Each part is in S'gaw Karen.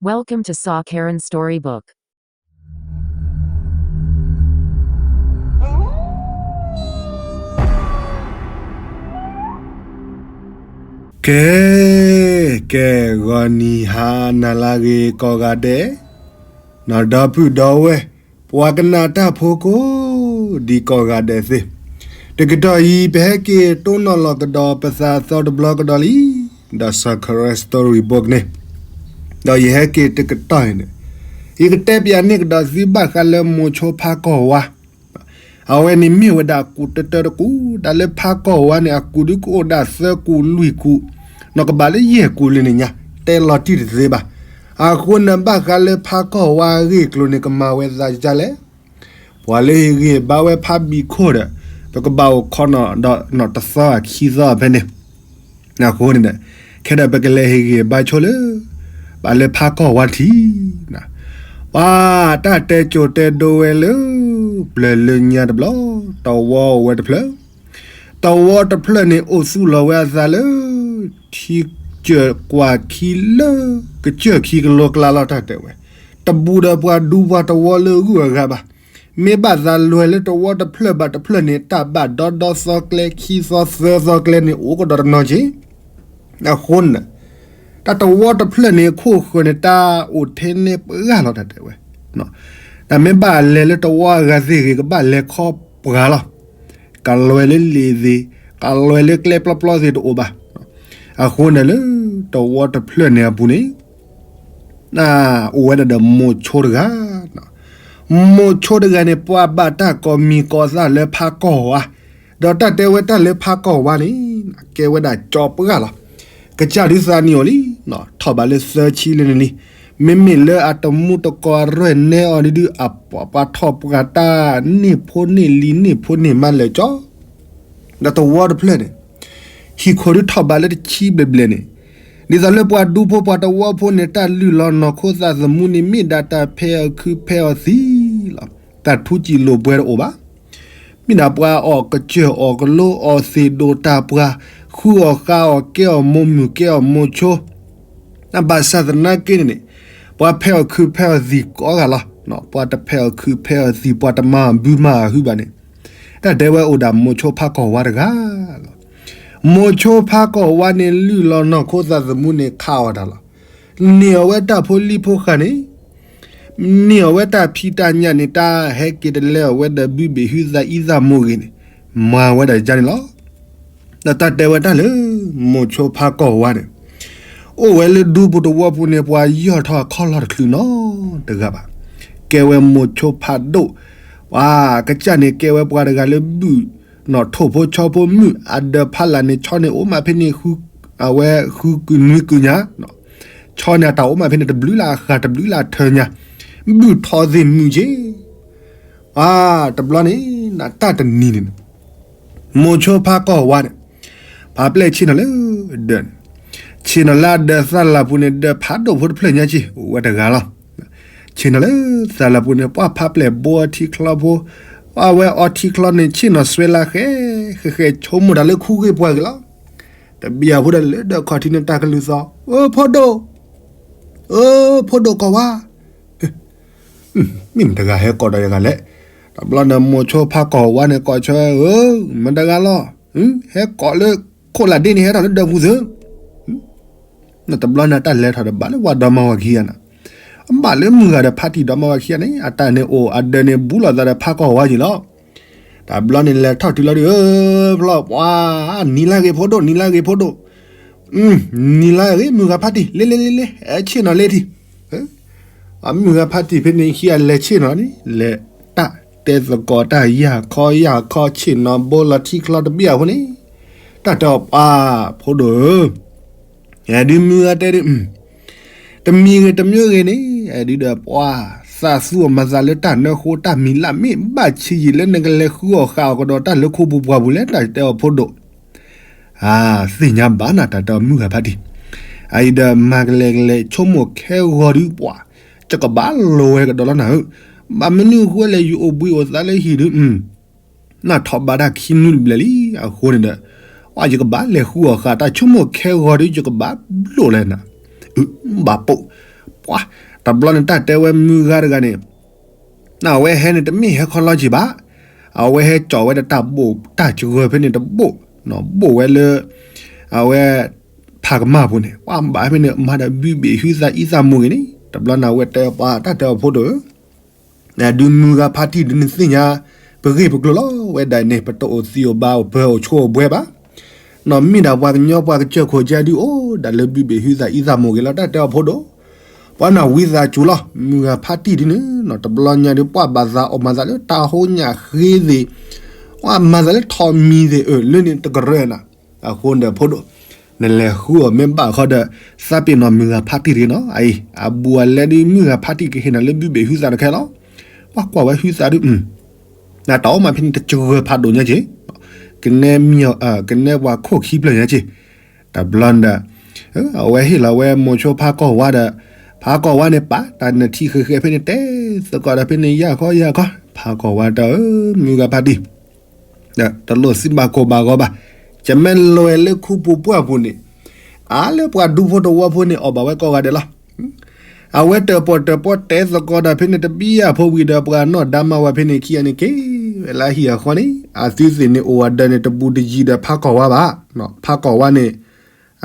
Welcome to Sa Karen Storybook. ကဲ, ကဲ, ဂီၤနံၤဟါနၤလၢအဂ့ၤကိးဂၤဒဲး, နီၢ်ဒီပုၢ်ဒီဝဲၢ်, ပှၤကနၣ်တၢ်ဖိကိး, ဒ်ကိးဂၤဒဲးသ့ၣ်, တကတီၢ်အံၤ ပဟဲက့ၤတိၢ်နီၣ်လီၤကဒီးပသးအသီတဘျီကဒီးလံ, ဒီး Sa Karen Storybook န့ၣ်, ဒီးယဟဲက့ၤတကတီၢ်အံၤန့ၣ်, ယကတဲပၠးန့ၢ်ကဒီးသုဘၣ်ဃးလၢမိၤဆိဖါကီၢ်ဝါ အဝဲန့ၣ်မ့ၢ်ဝဲဒၣ်အကူးတတၢတကူး, တၢ်လၢဖါကီၢ်ဝါန့ၣ် အကူးဒုကအိၣ်ဒၣ်သၢကူးလွံၢ်ကူး, နီၢ်ကဘၣ်လၢယဲၢ်ကူးလံန့ၣ်ညါ, တဲလီၤတံၢ်တသ့ဘၣ်. အဃိန့ၣ်ဘၣ်ဃးလၢဖါကီၢ်ဝါအဂ့ၢ်အကျိၤန့ၣ် ကမၤဝဲသးဒ်လဲၣ်. ပှၤလၢဟ့ၣ်ဂံၢ်ဘါဝဲဖါဘံၣ်ခိၣ်ဒီး, ပကဘၣ်အိၣ်ခိးနီၢ်ဒီးနီၢ်တသီအခံသီဖဲန့ၣ် အဃိန့ၣ်ဒီး, ခဲဒီးပကလဲၤဟ့ၣ်ဂံၢ်ဘါဆိလၢ ဘၣ်လၢဖါကီၢ်ဝါထံး, ပှၤတၢ်တဲကိၤတဲဒိဝဲလၢ ပျၢၤလၢညါတဘျီ, တဝီအိၣ်ဝဲတဖျၢၣ်, တဝီတဖျၢၣ်န့ၣ် အိၣ်သူၣ်လီၤဝဲအသးလၢ ထံကၢၢ်ကွၢ်ခံလၢ ကစၢၢ်ခံကလိကျါလီၤ တၢ်တဲဝဲ, တဘူးဒီးပှၤဒူပှၤတဝီလၢအဂုၤအဂၤဘၣ်. မ့ၢ်ဘၣ်သးလွဲၤလၢတဝီတဖျၢၣ်ဘၣ်တဖျၢၣ်န့ၣ် တၢ်ဘၣ်ဒီဒီသီကျဲ ခံသီသၢသီကျဲန့ၣ် အိၣ်ကဒီးတနီၤက့ၤ. အဃိန့ၣ်, တၢ်တဝီတဖျၢၣ်န့ၣ် ခိၣ်ဃၢၤန့ၣ် တၢ်အိၣ်ထဲန့ၣ်ပှဲၤလီၤ တၢ်တဲဝဲ, တၢ်မ့ၢ်ဘၣ်လဲၤလၢတဝီအဂၤသ့ၣ်ဂ့ၤ ကဘၣ်လဲၤခီပှၤလီၤ. ကလွဲၤလၢလံာ်သ့ၣ်, ကလွဲၤလၢကျဲပျီပျီသ့ၣ်တအိၣ်ဘၣ်. အဃိန့ၣ်လၢ တဝီတဖျၢၣ်န့ၣ်အပူၤန့ၣ် အိၣ်ဝဲဒၣ်ဒီးမိၤဆိတဂၤ, မိၤဆိတဂၤန့ၣ် ပှၤဘၣ်တၢ်ကိးမံၤကိးသၣ်လၢဖါကီၢ်ဝါ, ဒီးတၢ်တဲဝဲတၢ်လၢဖါကီၢ်ဝါန့ၣ် ကဲဝဲဒၣ်ကၠီပှၢ်လီၤ. ကစၢ်ဒုးသးနံၣ်အိၣ်လံ, ထီၣ်ဘးလၢသၢဆံလံန့ၣ်လံ, မ့မ့ၢ်လၢအတမူတကိးအရဲၣ်နဲအီၤဒုး အပှၤပှၤထီၣ်ပှၤတၢ်န့ၢ်ဖိန့ၢ်လံၤန့ၢ်ဖိန့ၢ်မါလဲၤကၠီ ဒီးတဝီတဖျၢၣ်န့ၣ် ဟံၣ်ခိၣ်ဒုးထီၣ်ဘးလၢတဆံဘျဲၣ်ဘျဲၣ်န့ၣ်, ဒ်သိးလၢပှၤဒူဖိပှၤတဝီဖိန့ၣ် တၢ်လုၢ်လီၤနီၢ်ခိသးသမူန့ၣ် မ့ၢ်ဒၣ်တၢ်ဖဲးအီၤခုဖဲးအီၤသံလီၤ. တၢ်ထူးစံာ်လိာ်ဘှဲတအိၣ်ဘၣ်. မ့ၢ်ဒၣ်ပှၤအီၣ်ကစၢၢ်အီၣ်ကလိအီၣ်သ့ၣ်ဒိၣ်တၢ်ပှၤ, ဃုအီၣ်ဃါအီၣ်ကဲအီၣ်မိၢ်မုၢ်ကဲအီၣ်မိၤဆိ ဘၣ်ဆၣ်သနာ်က့န့ၣ်န့ၣ်, ပှၤဖဲးအီၤခုဖဲးအီၤသံကိးဂၤလီၤ. ပှၤတဖဲးအီၤခုဖဲးအီၤသံ ပှၤတမၤဘုမၤဟုဘၣ်န့ၣ်, တၢ်တဲဝဲအိၣ်ဒၣ်မိၤဆိဖါကီၢ်ဝါတဂၤလီၤ. မိၤဆိဖါကီၢ်ဝါန့ၣ် လုၢ်လီၤနီၢ်ခိသးသမူန့ၣ်ခးအီၣ်တၢ်လီၤ. န့ၢ်အီၣ်ဝဲတၢ်ဖိလံၤဖိဃာ်န့ၣ်, န့ၢ်အီၣ်ဝဲတၢ်ဖံးတၢ်ညၣ်န့ၣ် တၢ်ဟဲက့ၤတလဲအီၤဝဲဒီးဘုဘ့ၣ်ဟုသးအံသၣ်မိၢ်ဂ့ၤန့ၣ်, မၤဝဲဒၣ်ဒ်န့ၣ်လီၤ. ဒီးတၢ်တဲဝဲတၢ်လၢ မိၤဆိဖါကီၢ်ဝါန့ၣ်, အိၣ်ဝဲလၢဒူပူၤတဝီပူၤန့ၣ် ပှၤယီၢ်ထီၣ်အခီၣ်လီၢ်တချုးနီတဂၤဘၣ်. ကဲဝဲမိၤဆိဖးဒိၣ်, ပှၤကစၢ်န့ၣ်ကဲဝဲပှၤတဂၤလၢဘုၣ်နီၢ်ထိၣ်ဖိဆီဖိမုၣ် အဒၢးဖးလၢ်န့ၣ် ဆီန့ၣ်အိၣ်မးဖဲန့ၣ် အဝဲဃုကုနွံကုညါ, ဆီန့ၣ်အတၢ်အိၣ်မးဖဲန့ၣ် တဘျုးလၢအဃၢၤ တဘျုးလၢအထၢညါ, ဘုၣ်ထီၣ်သ့ၣ်မုၢ်က့ၤ တဘျီန့ၣ် တၢ်တနံၤန့ၣ် မိၤဆိဖါကီၢ်ဝါန့ၣ် ဖးပျဲၢ်ဆ့ၣ်နီၤလၢဒၢးန့ၣ်, ဆ့ၣ်နီၤလၢအဒၢးသၣ်လၢ်ပူၤန့ၣ် ဒၢးဖးဒိၣ်ဖိတဖျၢၣ်ညါက့ၤ အိၣ်ဝဲတဂၤလီၤ. ဆ့ၣ်နီၤလၢသၣ်လၢ်ပူၤန့ၣ် ပှၤဖးပျဲၢ်ဘိအထံချီဖိ, ပှၤဝဲအီထံချီန့ၣ် ဆ့ၣ်နီၤစွဲလၢဃဲ, ဃဲဃဲဆိကမိၣ်တၢ်လၢခူဂ့ၢ်ပှၤဂ့ၤလီၤ. တဘံၣ်အဖိဒီးလၢဒၢးခီၣ်ထံးန့ၣ် တၢ်ကလုၢ်သီ, အိ ဖိဒိၣ်, အိ ဖိဒိၣ်ကီၢ်ဝါ မ့ၢ်မတဂၤဟဲကိးဒီးယဂၤလဲၣ်. တဘျီန့ၣ် မိၤဆိဖါကီၢ်ဝါန့ၣ် ကိးဆၢဝဲဧၢ, မတဂၤလီၤ. ဟဲကိးလၢခိၣ်လၢ်ဒ့န့ၣ် ဟဲထီၣ်လၢဒၢးပူၤသု. တဘျီန့ၣ် တၢ်လဲၤထီၣ်ဒီးဘၣ်လၢပှၤဒီမါဝၤခံဂၤန့ၣ်, ဘၣ်လၢမုၢ်ဂၤဒီးဖါတံၢ်ဒီမါဝၤခံဂၤန့ၣ် အတၢ်န့ၣ်အိၣ်အဒၢးန့ၣ် ဘူးလိာ်သးဒီးဖါကီၢ်ဝါက့ၤလီၤ. တဘျီန့ၣ် လဲၤထီၣ်တုၤလီၤဒီး ဖျီၣ်ပှၤ, နံၤလၢဂ့ၤဖိဒိၣ်, နံၤလၢဂ့ၤဖိဒိၣ်, နံၤလၢဂ့ၤ မုၢ်ဂၤဖါတံၢ်, လ့လ့လ့လ့ ဟဲဆ့ၣ်နီၤလ့ထံၣ်. မုၢ်ဂၤဖါတံၢ်ဖဲန့ၣ်ခံဂၤလဲၤဆ့ၣ်နီၤန့ၣ် လဲၤတၢ်တဲသကိးတၢ်ယၢ်ခီယၢ်ခီ ဆ့ၣ်နီၤဘိလီၤထံချီတဘံၣ်အဖိန့ၣ်, တၢ်တဲအီၤပှၤ, ဖိဒိၣ်ဧၢ, ဒုးမုၢ်ဂၤတဲဒုး တမံၤဂ့ၤတမံၤဂ့ၤန့ၣ် ဒုးဒီးပှၤ, သးသူအီၤမၤသးလၢတၢ်နၢဃိတၢ်မံၤလၢ် မ့ၢ်ဘၣ်ဆံးယံာ်လၢနကလဲၤဃုအီၣ်ဃာ်အီၤကဒီးတၢ်လၢခိပူၤပှၢ်ပူၤလဲၣ် တၢ်တဲအီၤဖိဒိၣ်. သ့ၣ်ညါဘၣ်နၤ တၢ်တဲအီၤမုၢ်ဂၤဖါတံၢ်, အအံၤဒီးမၤကလဲၤကလဲၤဆိကမိၣ်ခဲဂီၤဒုးပှၤ, ယကဘၣ်လိာ်ဝဲကဒီးလီၤနၤဧၢ, ဘၣ်မနုၤဃိလဲၣ် ယအိၣ်ဘှံးအိၣ်သါလၢဟံၣ်ဒုး နၢ်ထီၣ်ဘးတၢ်ခံနွံတဘျဲၣ်လံ. အဃိန့ၣ်ဒီး ယကဘၣ်လဲၤဃုအီၣ်ဃာ်တၢ် ဆိကမိၣ်ခဲဂီၤဒီး ယကဘၣ်လိာ်လၢနၤ, ဘၣ်ပိာ်, ပှၤ တဘျီန့ၣ် တၢ်တဲဝဲမုၢ်ဂၤတဂၤန့ၣ် အဝဲဟဲန့ၣ် တမ့ၢ်ဟဲခီလီၤက့ၤဘၣ်, အဝဲဟဲကၠီဝဲဒီးတၢ်ဘိၣ်တၢ်စှၢၤဖဲန့ၣ်တဘိၣ်, ဘိၣ်ဝဲလၢ အဝဲ ဖးကမၣ်ပူၤန့ၣ် ပှၤဘၣ်ဖဲန့ၣ် မၤဒီးဘုဘ့ၣ်ဟုသးအံသးမိၢ်ဂ့ၤန့ၣ် တဘျီန့ၣ် အဝဲတဲပှၤ တၢ်တဲအီၤဖိဒိၣ်ဧၢ ဒုးမုၢ်ဂၤဖါတံၢ်ဒုး နသ့ၣ်ညါ ပဂ့ၢ်ပကျိၤလီၤ. ဝဲဒၣ်န့ၣ် ပတအိၣ်သံးအိၣ်ဘါ အိၣ်ပၢၤအိၣ်ဆိးအိၣ်ဘှဲဘၣ်. နီၢ်မ့ၢ်ဒၣ်ပှၤကညီပှၤကစၢၢ်ခိၣ်ကဲဒုး အိၣ်ဒၣ်လၢဘုဘ့ၣ်ဟုသးအံသးမိၢ်ဂ့ၤလီၤ. တၢ်တဲအီၤဖိဒိၣ်, ပှၤနီၢ်ဝံသးစူၤလီၤ. မုၢ်ဂၤဖါတံၢ်ဒုးန့ၣ် နီၢ်တဘျီညါဒုး ပှၤဘၣ်သးအီၣ်မၤသးလၢတၢ်ဟိညၣ်ဃ့သ့ၣ်, ပှၤမၤသးလၢထိးမံၤသ့ၣ် အၢၣ်လၢန့ၣ်တကရၢနၤ. အဃိဒီးဖိဒိၣ် နလဲၤဃုအီၤမ့ၢ်ဘၣ်ဃီဒီး သးပ့ၤနီၣ်မုၢ်ဂၤဖါတံၢ်တဂ့ၤနီၤ. အအံၤ အဘူးအလဲဒုး မုၢ်ဂၤဖါတံၢ်ကဟ့ၣ်နၤလၢဘုဘ့ၣ်ဟုသးတခဲလီၤ. ပှၤကွၢ်ဝဲဟုသးဒုး နတၢ်အိၣ်မးဖဲန့ၣ် တစှၤဖးဒိၣ်ညါက့ၤ, ကနဲမံၤ ကနဲပှၤခိၣ်ခံဖျၢၣ်ညါက့ၤ. တဘျီဒီး အဝဲဟ့ၣ်လီၤဝဲမိၤဆိဖါကီၢ်ဝါဒီး ဖါကီၢ်ဝါန့ၣ် ပာ်တၢ်နထံဃဲၤဃဲၤဖဲန့ၣ် တဲသကိးဒီးဖဲန့ၣ် ယၢ်ခီယၢ်ခီ, ဖါကီၢ်ဝါတၢ်ဧၢ မုၢ်ဂၤဖါတံၢ် တလိၣ်သံဘၣ်ကိၢ်ဘၣ်ဂီၤဘၣ်. ယမ့ၢ်လဲၤလၢခူပူၤပှၢ်ပူၤန့ၣ် အါလၢပှၤဒူဖိတဝီဖိန့ၣ် အီၣ်ဘၣ်ဝဲကိးဂၤဒဲးလီၤ. အဝဲတၢၣ်ပီၣ်တၢၣ်ပီတဲသကိးဒီးဖဲန့ၣ် တဘံယၢ်ဖိဝံၤဒီး ပှၤနီၢ်ဒါမါဝဲဖဲန့ၣ်ခံဂၤန့ၣ် က့ၤဝဲလၢဟံၣ်အဃီန့ၣ် အသုသ့ၣ်န့ၣ် အိၣ်အဒၢးန့ၣ် တဘူးတယံၤဒီးဖါကီၢ်ဝါဘၣ်. ဖါကီၢ်ဝါန့ၣ်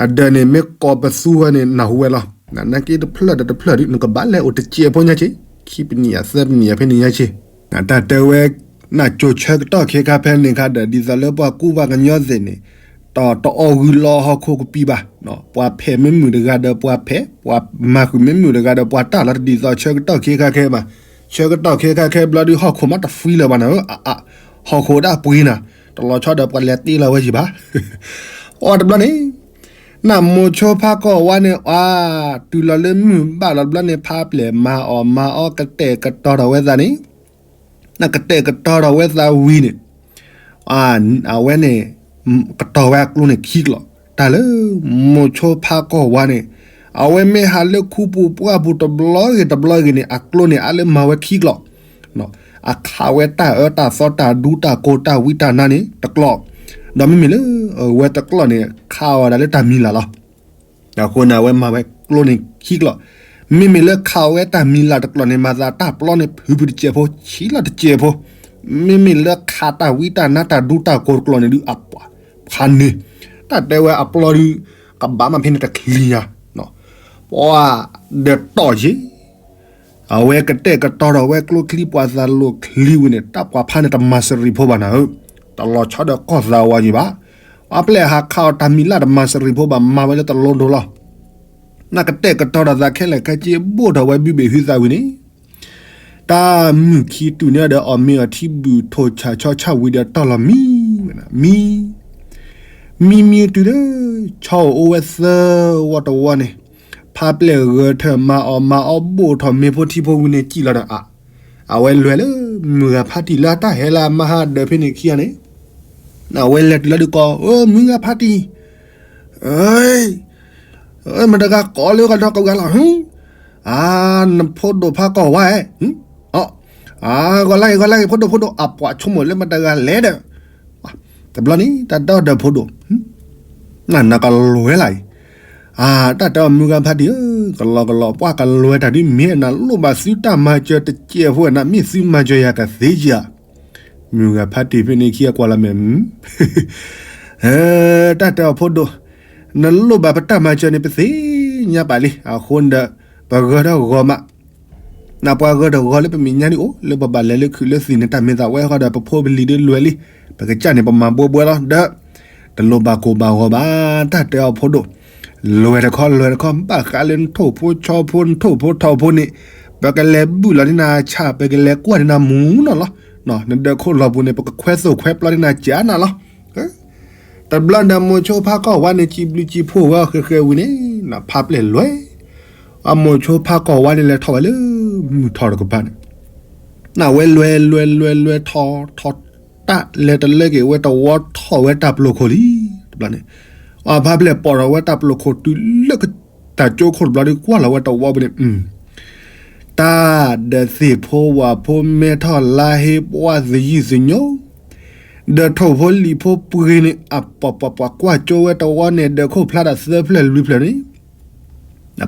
အဒၢးန့ၣ် မ့ၢ်ကိးပသူဝဲန့ၣ် နၢ်ဟူဝဲလီၤ. နာ်က့တဖျၢၣ်ဒီးတဖျၢၣ်ဒုး နကဘၣ်လဲၤအိၣ်တစဲးဖိညါက့ၤ, ခံပနံၣ်ယၤသၢပနံၣ်ယၤဖဲန့ၣ်ညါက့ၤ. တၢ်တဲဝဲ နၢ်ကၠိဆၢကတီၢ်ခဲခါဖဲန့ၣ်ခါဒီး ဒ်သိးလၢပှၤကူပှၤကညီသ့ၣ်န့ၣ် တအီၣ်ဂုၢ်လီၤဟီၣ်ခိၣ်ကပံာ်ဘၣ်. ပှၤဖဲးမ့ၢ်မုာ်တဂၤဒီးပှၤဖဲး, ပှၤမၤဃုာ်မ့ၢ်မုာ်တဂၤဒီးပှၤတၢ်လီၤ. တဒ်သိးဆၢကတီၢ်ခဲခါခဲဘၣ်. ဆၢကတီၢ်ခဲခါခဲဘျီဒုး ဟီၣ်ခိၣ်မးတဖှံလၢၤဘၣ်နၤဧၢ, ဟီၣ်ခိၣ်ဒၣ်ပှ့ၤနၤ, တလီၤဆီဒီးပှၤလဲၤတ့လီၤဝဲယံၤဘၣ်. အီၤတဘျီန့ၣ် နၢ်မိၤဆိဖါကီၢ်ဝါန့ၣ် အါ တုၤလီၤလၢမုၢ်ဘၣ်လီၤတဘျီန့ၣ် ဖါပျဲၢ်မၤအီၣ်မၤအီကတဲာ်ကတီၤထီၣ်ဝဲသးန့ၣ် နကတဲာ်ကတီၤထီၣ်ဝဲသးဝံၤန့ၣ် အဝဲန့ၣ် ကတီၤဝဲအကျိန့ၣ်ခံကျိာ်, တၢ်လၢ မိၤဆိဖါကီၢ်ဝါန့ၣ် အဝဲမ့ၢ်ဟးလၢခူပူၤပှၢ်ပူၤတဘျီဂ့ၤတဘျီဂ့ၤန့ၣ် အကျိန့ၣ် အါလၢမၤဝဲခံကျိာ်, အခးဝဲတၢ်အၢတၢ်သီတၢ်ဒူတၢ်ကိၢ်တၢ်ဝံတၢ်နါန့ၣ် တကျိာ်, ဒီးမ့မ့ၢ်လၢ အဝဲတကျိာ်န့ၣ် ခးအီၤဒၣ်လၢတၢ်မံၤလၢ်လီၤ. အဃိန့ၣ် အဝဲမၤဝဲကျိန့ၣ်ခံကျိာ်, မ့မ့ၢ်လၢခးဝဲတၢ်မံၤလၢ်တကျိာ်န့ၣ် မၤသးတၢ်ပျီန့ၣ် ဖုဖုတစဲးဖိ ဆံးလီၤတစဲးဖိ, မ့မ့ၢ်လၢခးတၢ်ဝံတၢ်နါတၢ်ဒူတၢ်ကိၢ်တကျိာ်န့ၣ်ဒုး အပှၤဖးန့ၣ်, တၢ်တဲဝဲအပျီဒုး ကဘၣ်မးဖဲန့ၣ်တချံညါ, ပှၤဒီးတီၢ်ယ့ၢ် အဝဲကတဲာ်ကတီၤထီၣ်ဝဲကျိချံ ပှၤသးလိၤချံဝံၤန့ၣ် တၢ်ပှၤဖးန့ၣ်တမၤစရံးဖိဘၣ်နၤဧၢ, တလီၤဆီဒီးကီၢ်သးဝါယံၤဘၣ်, အပျဲၢ်ဟးခးအီၤတၢ်မံၤလၢ်တမၤစရံးဖိဘၣ် မၤဝဲလၢတလိဒိလီၤ, နကတဲာ်ကတီၤထီၣ်သးခဲလၢာ်ခဲဆ့ ဘိၣ်ထီၣ်ဝဲဘုဘ့ၣ်ဟုသးဝံၤန့ၣ်, တၢ်မုၢ်ခံတုၤန့ၣ်ဒီး အီၣ်မ့ၤအီထံဘူး ထိၣ်ဆၣ်ဆီဆၣ်ဝံၤဒီးတီၢ်လီၤမံ, မံ မံမံတုၤလၢ ဆီအိၣ်အိၣ်ဝဲသၢဝီတဝီန့ၣ်, ဖါပျဲၢ်ဂဲၤထၢၣ်မၤအီၣ်မၤအီဘိၣ်ထီၣ်မ့ၤဖိထံဖိဝံၤန့ၣ် စံၣ်လီၤဒီးအါ, အဝဲလဲၤလၢ မုၢ်ဂၤဖါတံၢ်လၢအတၢ်ဟဲလၢအမါဟါဒၢးဖဲန့ၣ်ခံဂၤန့ၣ်, အဝဲလဲၤတုၤလီၤဒုးကိး, မုၢ်ဂၤဖါတံၢ်, မတၤဂၤကိးလၢဂၤဒီးကဝၤလီၤ, အါ, နဖိဒိၣ်ဖါကီၢ်ဝါဧၢ, ဂီၤလၢဂ့ၤ ဂီၤလၢဂ့ၤ ဖိဒိၣ်ဖိဒိၣ် အပှၤဆိကမိၣ်လၢမတၤဂၤလဲၣ်ဒီး တဘျီန့ၣ် တၢ်ဒီဒီးဖိဒိၣ်, နနကလွဲလၢအံၤ, အါ, တၢ်တဲအီၤမုၢ်ဂၤဖါတံၢ်ဧၢ, ကလီကလီ ပှၤကလွဲတၢ်ဒ်မ့ၢ်နလိၣ်ဘၣ်သုတၢ်မၤစၢၤတစဲးဖိနၤ မ့ၢ်သုမၤစၢၤယၤကသ့ဧါ, မုၢ်ဂၤဖါတံၢ်ဖဲန့ၣ်ခံဂၤကွၢ်လီၤမဲာ်, တၢ်တဲအီၤဖိဒိၣ်, နလိၣ်ဘၣ်ပတၢ်မၤစၢၤန့ၣ် ပသ့ၣ်ညါပာ်လံ, အဃိဒီး ပဂၢၢ်ဒီးဂီၤမး နပှၤဂၢၢ်တဂီၤလၢပမဲာ်ညါန့ၣ်အိၣ် လၢပဘၣ်လဲၤလၢခုးလၢသံၣ်န့ၣ် တၢ်မ့ၢ်သးဝဲဃီဒီး ပဖိပလံၤဒ်လဲၣ်လံ, ပကစၢ်န့ၣ် ပမၤဘှဲဘှဲလီၤဒီး တလိၣ်ဘၣ်ကိၢ်ဘၣ်ဂီၤဘၣ်, တၢ်တဲအီၤဖိဒိၣ်, လွဲတခီ လွဲတခီ ဘၣ်ဃးလၢနထိၣ်ဖိဆီဖိ နထိၣ်ဖိထီဖိန့ၣ်, ပကလဲၤဘုၣ်လီၤန့ၢ်နၤဆၣ် ပကလဲၤကွၢ်န့ၢ်နၤမူနီၢ်လီၤ, နဒၢးခိၣ်လီၤပူၤန့ၣ် ပကခွဲသိၣ်ခွဲပျီန့ၢ်နၤကၢ်နၤလီၤ. တဘျီဒီးမိၤဆိဖါကီၢ်ဝါန့ၣ် စံးဘျုးစံးဖှိၣ်ဝဲအီၤဃဲၤဃဲၤဝံၤန့ၣ် ဖါပျဲၢ်လွဲၢ်, အမိၤဆိဖါကီၢ်ဝါန့ၣ် လဲၤထီၣ်ဝဲလၢမုၢ်ထီၣ်တကပၤန့ၣ်, နဝဲလွဲၢ်လွဲၢ်လွဲၢ်လွဲၢ်ထီၣ်ထီၣ် တၢ်လဲၤတလၢက့ၤဝဲတဝီထီၣ်ဝဲတၢ်ပျိာ်ခိၣ်လံ, တဘျီန့ၣ်, အဖါပျဲၢ်ပိာ်ထီၣ်ဝဲတၢ်ပျိာ်ခိၣ်တုၤလၢတၢ်ကၠိခိၣ်တဘျီဒီး ကွၢ်လီၤဝဲတဝီပူၤန့ၣ် တၢ်ဒီးသ့ၣ်ဖိဝၣ်ဖိမဲထီၣ်လါဟ့ပှၢ်သယုၢ်သညိ, ဒီးထိၣ်ဖိလံာ်ဖိပှ့ၤန့ၣ် အပှၤပှၤပှၤကွၢ်ကၠိဝဲတဝီန့ၣ် ဒီးခိၣ်ဖျါတၢ်သၢဖျၢၣ်လွံၢ်ဖျၢၣ်န့ၣ်,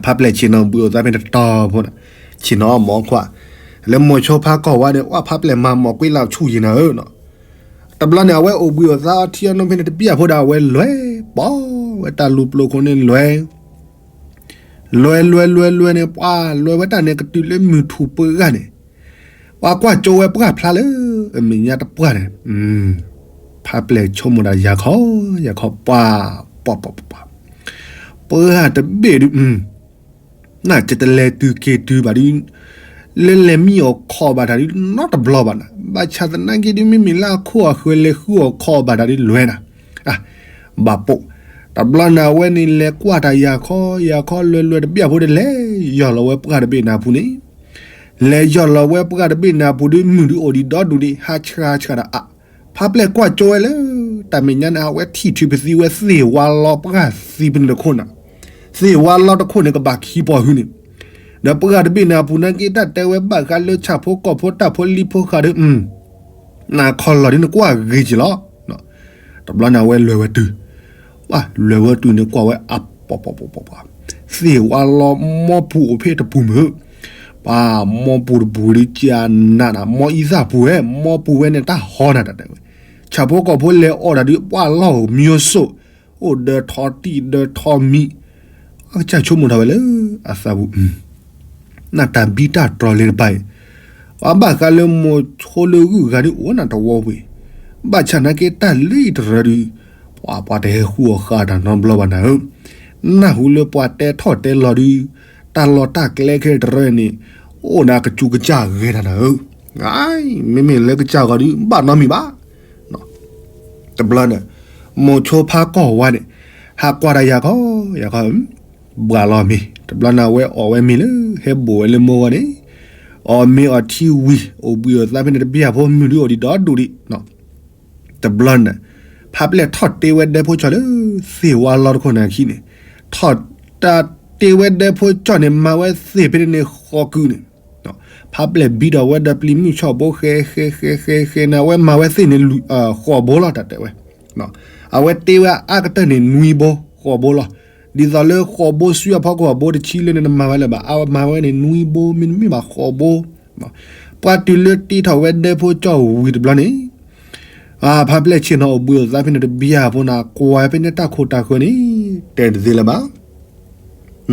ဖးပျဲၢ်ဆ့ၣ်နီၤဘှံးအိၣ်သးဖဲန့ၣ်တတီၤဖိန့ၣ်, ဆ့ၣ်နီၤအီၣ်မ့ၤအီၣ်ခွါ, လၢမိၤဆိဖးကီၢ်ဝါန့ၣ် အဖးပျဲၢ်မၤမ့ၤကွံာ်လၢဆူၣ်ယံၤနၤဧၢနီၤ. တဘျီန့ၣ် အဝဲအိၣ်ဘှံးအိၣ်သးအီထံအီနိဖဲန့ၣ်တဘျီဖိဒီး အဝဲလဲၤပိာ်ဝဲတၢ်လူၤပျိၢ်ခိၣ်န့ၣ်လဲၤ လဲၤလဲၤလဲၤလဲၤန့ၣ် ပှၤလဲၤဝဲတၢ်န့ၣ်ကတုၤလၢမုၢ်ထူၣ်ပှဲၤဂၤန့ၣ်, ပှၤကွၢ်ကၠိဝဲပှၢ်ဖျါလၢအမဲာ်ညါတပှၢ်န့ၣ်, ဖးပျဲၢ်ဆိကမိၣ်ဒၣ်ယၤခီ, ယၤခီပှၤ, ပှၤ, ပှၤ, ပှၤ, ပှၤတဘ့ၣ်ဒုး, နကတလဲၤတုၤက့ၤတုၤဘၣ်ဒုး, လၢလဲၤမံအီၣ်ခီၣ်ဘၣ်တၢ်ဒုးနီတဘျီဘၣ်နၤ, ဘၣ်ဆၣ်သနာ်က့ဒုး မ့မ့ၢ်လၢအခိၣ်အဃၢၤလဲၤဃုအီၣ်ခီၣ်ဘၣ်တၢ်ဒုးလဲၤနၤ, ဘၣ်ပိာ်, တဘျီန့ၣ် အဝဲန့ၣ်လဲၤကွၢ်တၢ်ယၤခီ, ယၤခီလဲၤလဲၤတဘ့ၣ်အဖိဒီး လဲၤယီၢ်လီၤဝဲပှၢ်တဘ့ၣ်န့ၣ်အပူၤန့ၣ်, လဲၤယီၢ်လီၤဝဲပှၢ်တဘ့ၣ်န့ၣ်အပူၤဒီး မုၢ်ဒုးအိၣ်ဒံးဒီဒူၣ်ဒံး ဟးဆှၤဆှၤဒီးအါ, ဖးပျဲၢ်ကွၢ်ကၠိဝဲလၢ တၢ်မဲာ်ညါန့ၣ် အဝဲထံၣ်ထုးပသံဝဲသ့ၣ်ဝါလီပှၢ်သံဖဲန့ၣ်တခိၣ်နၤ, သ့ၣ်ဝါလီတခိၣ်န့ၣ် ကဘၣ်ခံပီၢ်ဟုန့ၣ်, ဒီးပှၢ်တဘ့ၣ်န့ၣ်အပူၤနာ်က့ တၢ်တဲဝဲဘၣ်ဃးလၢဆၣ်ဖိကီၢ်ဖိတၢ်ဖိလံၤဖိဃာ်ဒီး နခီၣ်လီၢ်ဒ်နကွၢ်ဂ့ၤက့ၤလီၤ. တဘျီန့ၣ် အဝဲလဲၤဝဲတုၤ, ပှၤလဲၤဝဲတုၤန့ၣ် ကွၢ်ဝဲအပှၤပှၤပှၤပှၤ, သ့ၣ်ဝါလီမီပူၤအိၣ်ဖဲတပူၤမုၢ်, ပှၤမီပူၤတပူၤဒ်ကနးနး မီအံသၣ်ပူၤဝဲ မီပူၤဝဲန့ၣ် တၢ်ဟီနၤတၢ်တဲဝဲ, ဆၣ်ဖိကီၢ်ဖိလဲၤအီၣ်တၢ်ဒ်ပှၢ်လီၢ်ဧိၤမံၤဧိၤစိး, အိၣ်ဒီးထီတံၢ်ဒီးထီမံၤ, အကစၢ်ဆိကမိၣ်ထီၣ်ဝဲလၢအသးပူၤ နတၢ်ဘံၣ်တၢ်တီၤလၢတပၤအံၤ, ပှၤဘၣ်ဃးလၢမိၤဆိလၢဂုၢ်ဂၤဒ်အိၣ်နတဝီပှ့ၤ, ဘၣ်ဆၣ်နာ်က့တၢ်လၢအံၤတရၢဒုး, ပှၤပှၤတဟဲဃုအီၣ်ဃာ်တၢ်နီတဘျီဘၣ်နၤဧၢ, နၢ်ဟူလၢပှၤတဲထီၣ်တဲလီၤဒုး, တၢ်လီၢ်တၢ်ကျဲခဲတရၢန့ၣ်, အိၣ်ဒီးကစူးကစၢ်ဂဲၤတၢ်နၤဧၢ, မ့မ့ၢ်လၢကစၢ်ဂီၤဒုး ဘၣ်နီတမံၤဘၣ် တဘျီန့ၣ်, မိၤဆိဖးကီၢ်ဝါန့ၣ်, ဟးကွၢ်တၢ်ယၤခီ, ယၤခီ, ဘှၣ်လီၤမ့ၤ, တဘျီန့ၣ် အဝဲအီၣ်ဝဲမ့ၤလၢ ဟဲဘိၣ်ဝဲလၢမိၢ်ဂီၢ်န့ၣ်, အီၣ်မ့ၤအီၣ်ထံဝံၤ အိၣ်ဘှံးအိၣ်သါဖဲန့ၣ်တဘျီဖိ မုၢ်ဒုးအိၣ်ဒံးဒီဒူၣ်ဒံး, တဘျီန့ၣ်, ဖးပျဲၢ်ထီၣ်တ့ဝဲဒဲဖိကၠီၣ်လၢ သ့ၣ်ဝါလီတခိၣ်န့ၣ်အခံန့ၣ်, ထီၣ်တၢ်တ့ဝဲဒဲဖိကၠီၣ်န့ၣ် မၤဝဲသ့ၣ်ဖဲန့ၣ်န့ၣ်ဃီကုန့ၣ် ဖးပျဲၢ်ဘံထီၣ်ဝဲဒီးပျံၤမုၣ်ဆီၣ်ဘိ ဃဲဃဲဃဲဃဲဃဲန့ၣ် အဝဲမၤဝဲသ့ၣ်န့ၣ် ဃိးဘိလီၤ တၢ်တဲဝဲ, အဝဲတ့ဝဲအါကတၢၢ်န့ၣ် နွံဘိ ဃိးဘိလီၤ, ဒ်သိးလၢဃိးဘိဆူအဖီခိၣ် အဘိတဆံလၢန့ၣ် နမၤဝဲလၢၤဘၣ်, အဝဲမၤဝဲန့ၣ် နွံဘိ မ့တမ့ၢ်ဘၣ်ဃိးဘိ, ပှၤတုၤလၢတ့ထီၣ်ဝဲဒဲဖိကၠီၣ်ဝံၤတဘျီန့ၣ် ဖးပျဲၢ်ဆ့ၣ်နီၤအိၣ်ဘှံးအိၣ်သါဖဲန့ၣ်တဘျီဖိန့ၣ် ကွၢ်ဖဲန့ၣ်တၢ်ခိၣ်တၢ်ဃၢၤန့ၣ် တဲတသ့လၢၤဘၣ်,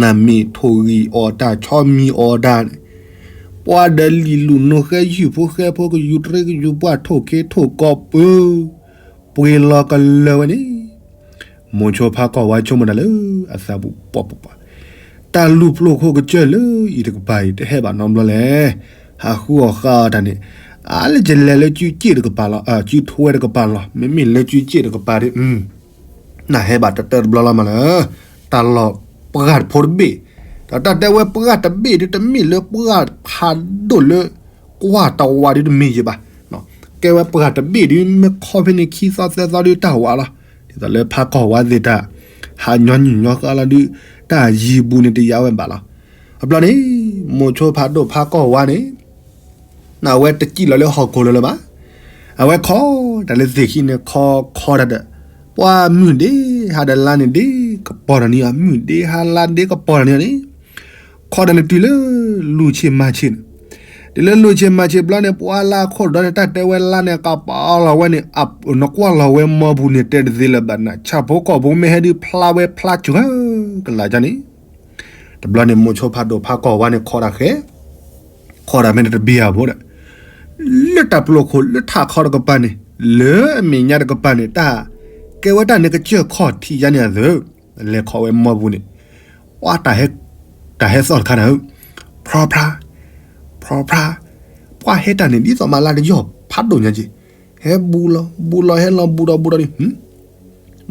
နမ့ၢ်ထိၣ်ဂံၢ်အီၣ်တၢ် ဆီမံၤအီၣ်တၢ်န့ၣ်, ပှၤဒီးလံာ်လူၢ်နိဃဲ ယူၢ်ဖိဃဲဖိ ကယူၤတရ့ကယူၤပှၢ် ထိၣ်ခ့ထိၣ်ကီးပၢ, ပှ့ၤလီၤကလၢာ်ဝဲန့ၣ်, မိၤဆိဖးကီၢ်ဝါဆိကမိၣ်တၢ်လၢအသးပူၤ ပှၤပှၤပှၤ, တၢ်လူၤပျိၢ်ခိၣ်ကစၢၢ်လၢအံၤတကပၤအံၤ တဟဲဘၣ်နီတဘျီလဲၣ်, ဟးဃုအီၣ်ဃာ်အီၣ်တၢ်န့ၣ်, အါလၢကလဲၤလၢစုစ့ၣ်တကပၤလီၤ, စုထွဲတကပၤလီၤ, မ့မ့ၢ်လၢစုစ့ၣ်တကပၤဒီး နဟဲဘၣ်တတၢၢ်တဘျီလီၤမးလၢ တၢ်လီၢ်ပှၢ်တဖိတဘ့ၣ်, ဒီးတၢ်တဲဝဲပှၢ်တဘ့ၣ်ဒုး တမ့ၢ်လၢပှၢ်ဖးဒိၣ်လၢ ကွၢ်တဝးဒုးတမ့ၢ်ယံၤဘၣ်, ကဲဝဲပှၢ်တဘ့ၣ်ဒုး မ့ၢ်ခီဖဲန့ၣ်ခံသီသၢသီဒုးတၢ်ဝးလီၤ, ဒ်သိးလၢဖးကီၢ်ဝါသ့ၣ်တၢ် ဟးညီနုၢ်ညီဃာ်လီၤဒုး တၢ်ယံၤဘူးန့ၣ်တယာ်ဝဲဘၣ်လီၤ, အဘျီန့ၣ် မိၤဆိဖးဒိၣ်ဖးကီၢ်ဝါန့ၣ် အဝဲတစံၣ်လီၤလၢဟီၣ်ခိၣ်လၢၤလၢၤဘၣ်, အဝဲခီတၢ်လၢသ့ၣ်ခံန့ၣ် ခီခီတၢ်ဒီး ပှၤမုၢ်ဒ့ဟါဒီးလါန့ၣ်ဒ့ကပီၤတၢ်န့ၣ်အီၤ မုၢ်ဒ့ဟါလါဒ့ကပီၤတၢ်န့ၣ်အီၤန့ၣ်, ခီတၢ်န့ၣ်တုၤလၢ လူၢ်ဆ့ၣ်မၤဆ့ၣ်န့ၣ်, တုၤလၢလူၢ်ဆ့ၣ်မၤဆ့ၣ်ဘျီန့ၣ် ပှၤလၢအခိၣ်ဒီးန့ၣ် တၢ်တဲဝဲလါန့ၣ် ကပီၤလီၤဝဲန့ၣ် နကွၢ်လီၤဝဲမီပူၤန့ၣ် တဲတသ့လၢၤဘၣ်နၤ ဆၣ်ဖိကီၢ်ဖိမ့ၢ်ဟဲဒုးဖျါဝဲဖျါစှၤကလးကန့ၣ် တဘျီန့ၣ် မိၤဆိဖးဒိၣ်ဖးကီၢ်ဝါန့ၣ် ခီတၢ်ဃဲ, ခီတၢ်ဖဲန့ၣ်တဘ့ၣ်အဘိဒီး, လၢတၢ်ပျိာ်ခိၣ်လၢထးခီတကပၤန့ၣ်, လၢအမဲာ်ညါတကပၤန့ၣ် တၢ်ကဲဝဲတၢ်န့ၣ်ကစၢၢ်ခီၣ်ထံးယါန့ၣ်အသၢ, လဲၤခီဝဲမီပူၤန့ၣ်, ပှၤတၢ်ဟဲ, တၢ်ဟဲသီၣ်တခါန့ၣ်, ဖြီဖြါ, ဖြီဖြါ, ပှၤဟဲတၢ်န့ၣ် ဒ်သိးမးလၢတယီၢ်ဖးဒိၣ်ညါက့, ဟဲဘူးလီၤ, ဘူးလီၤ ဟဲလီၤဘူးဒီးဘူးဒီးန့ၣ်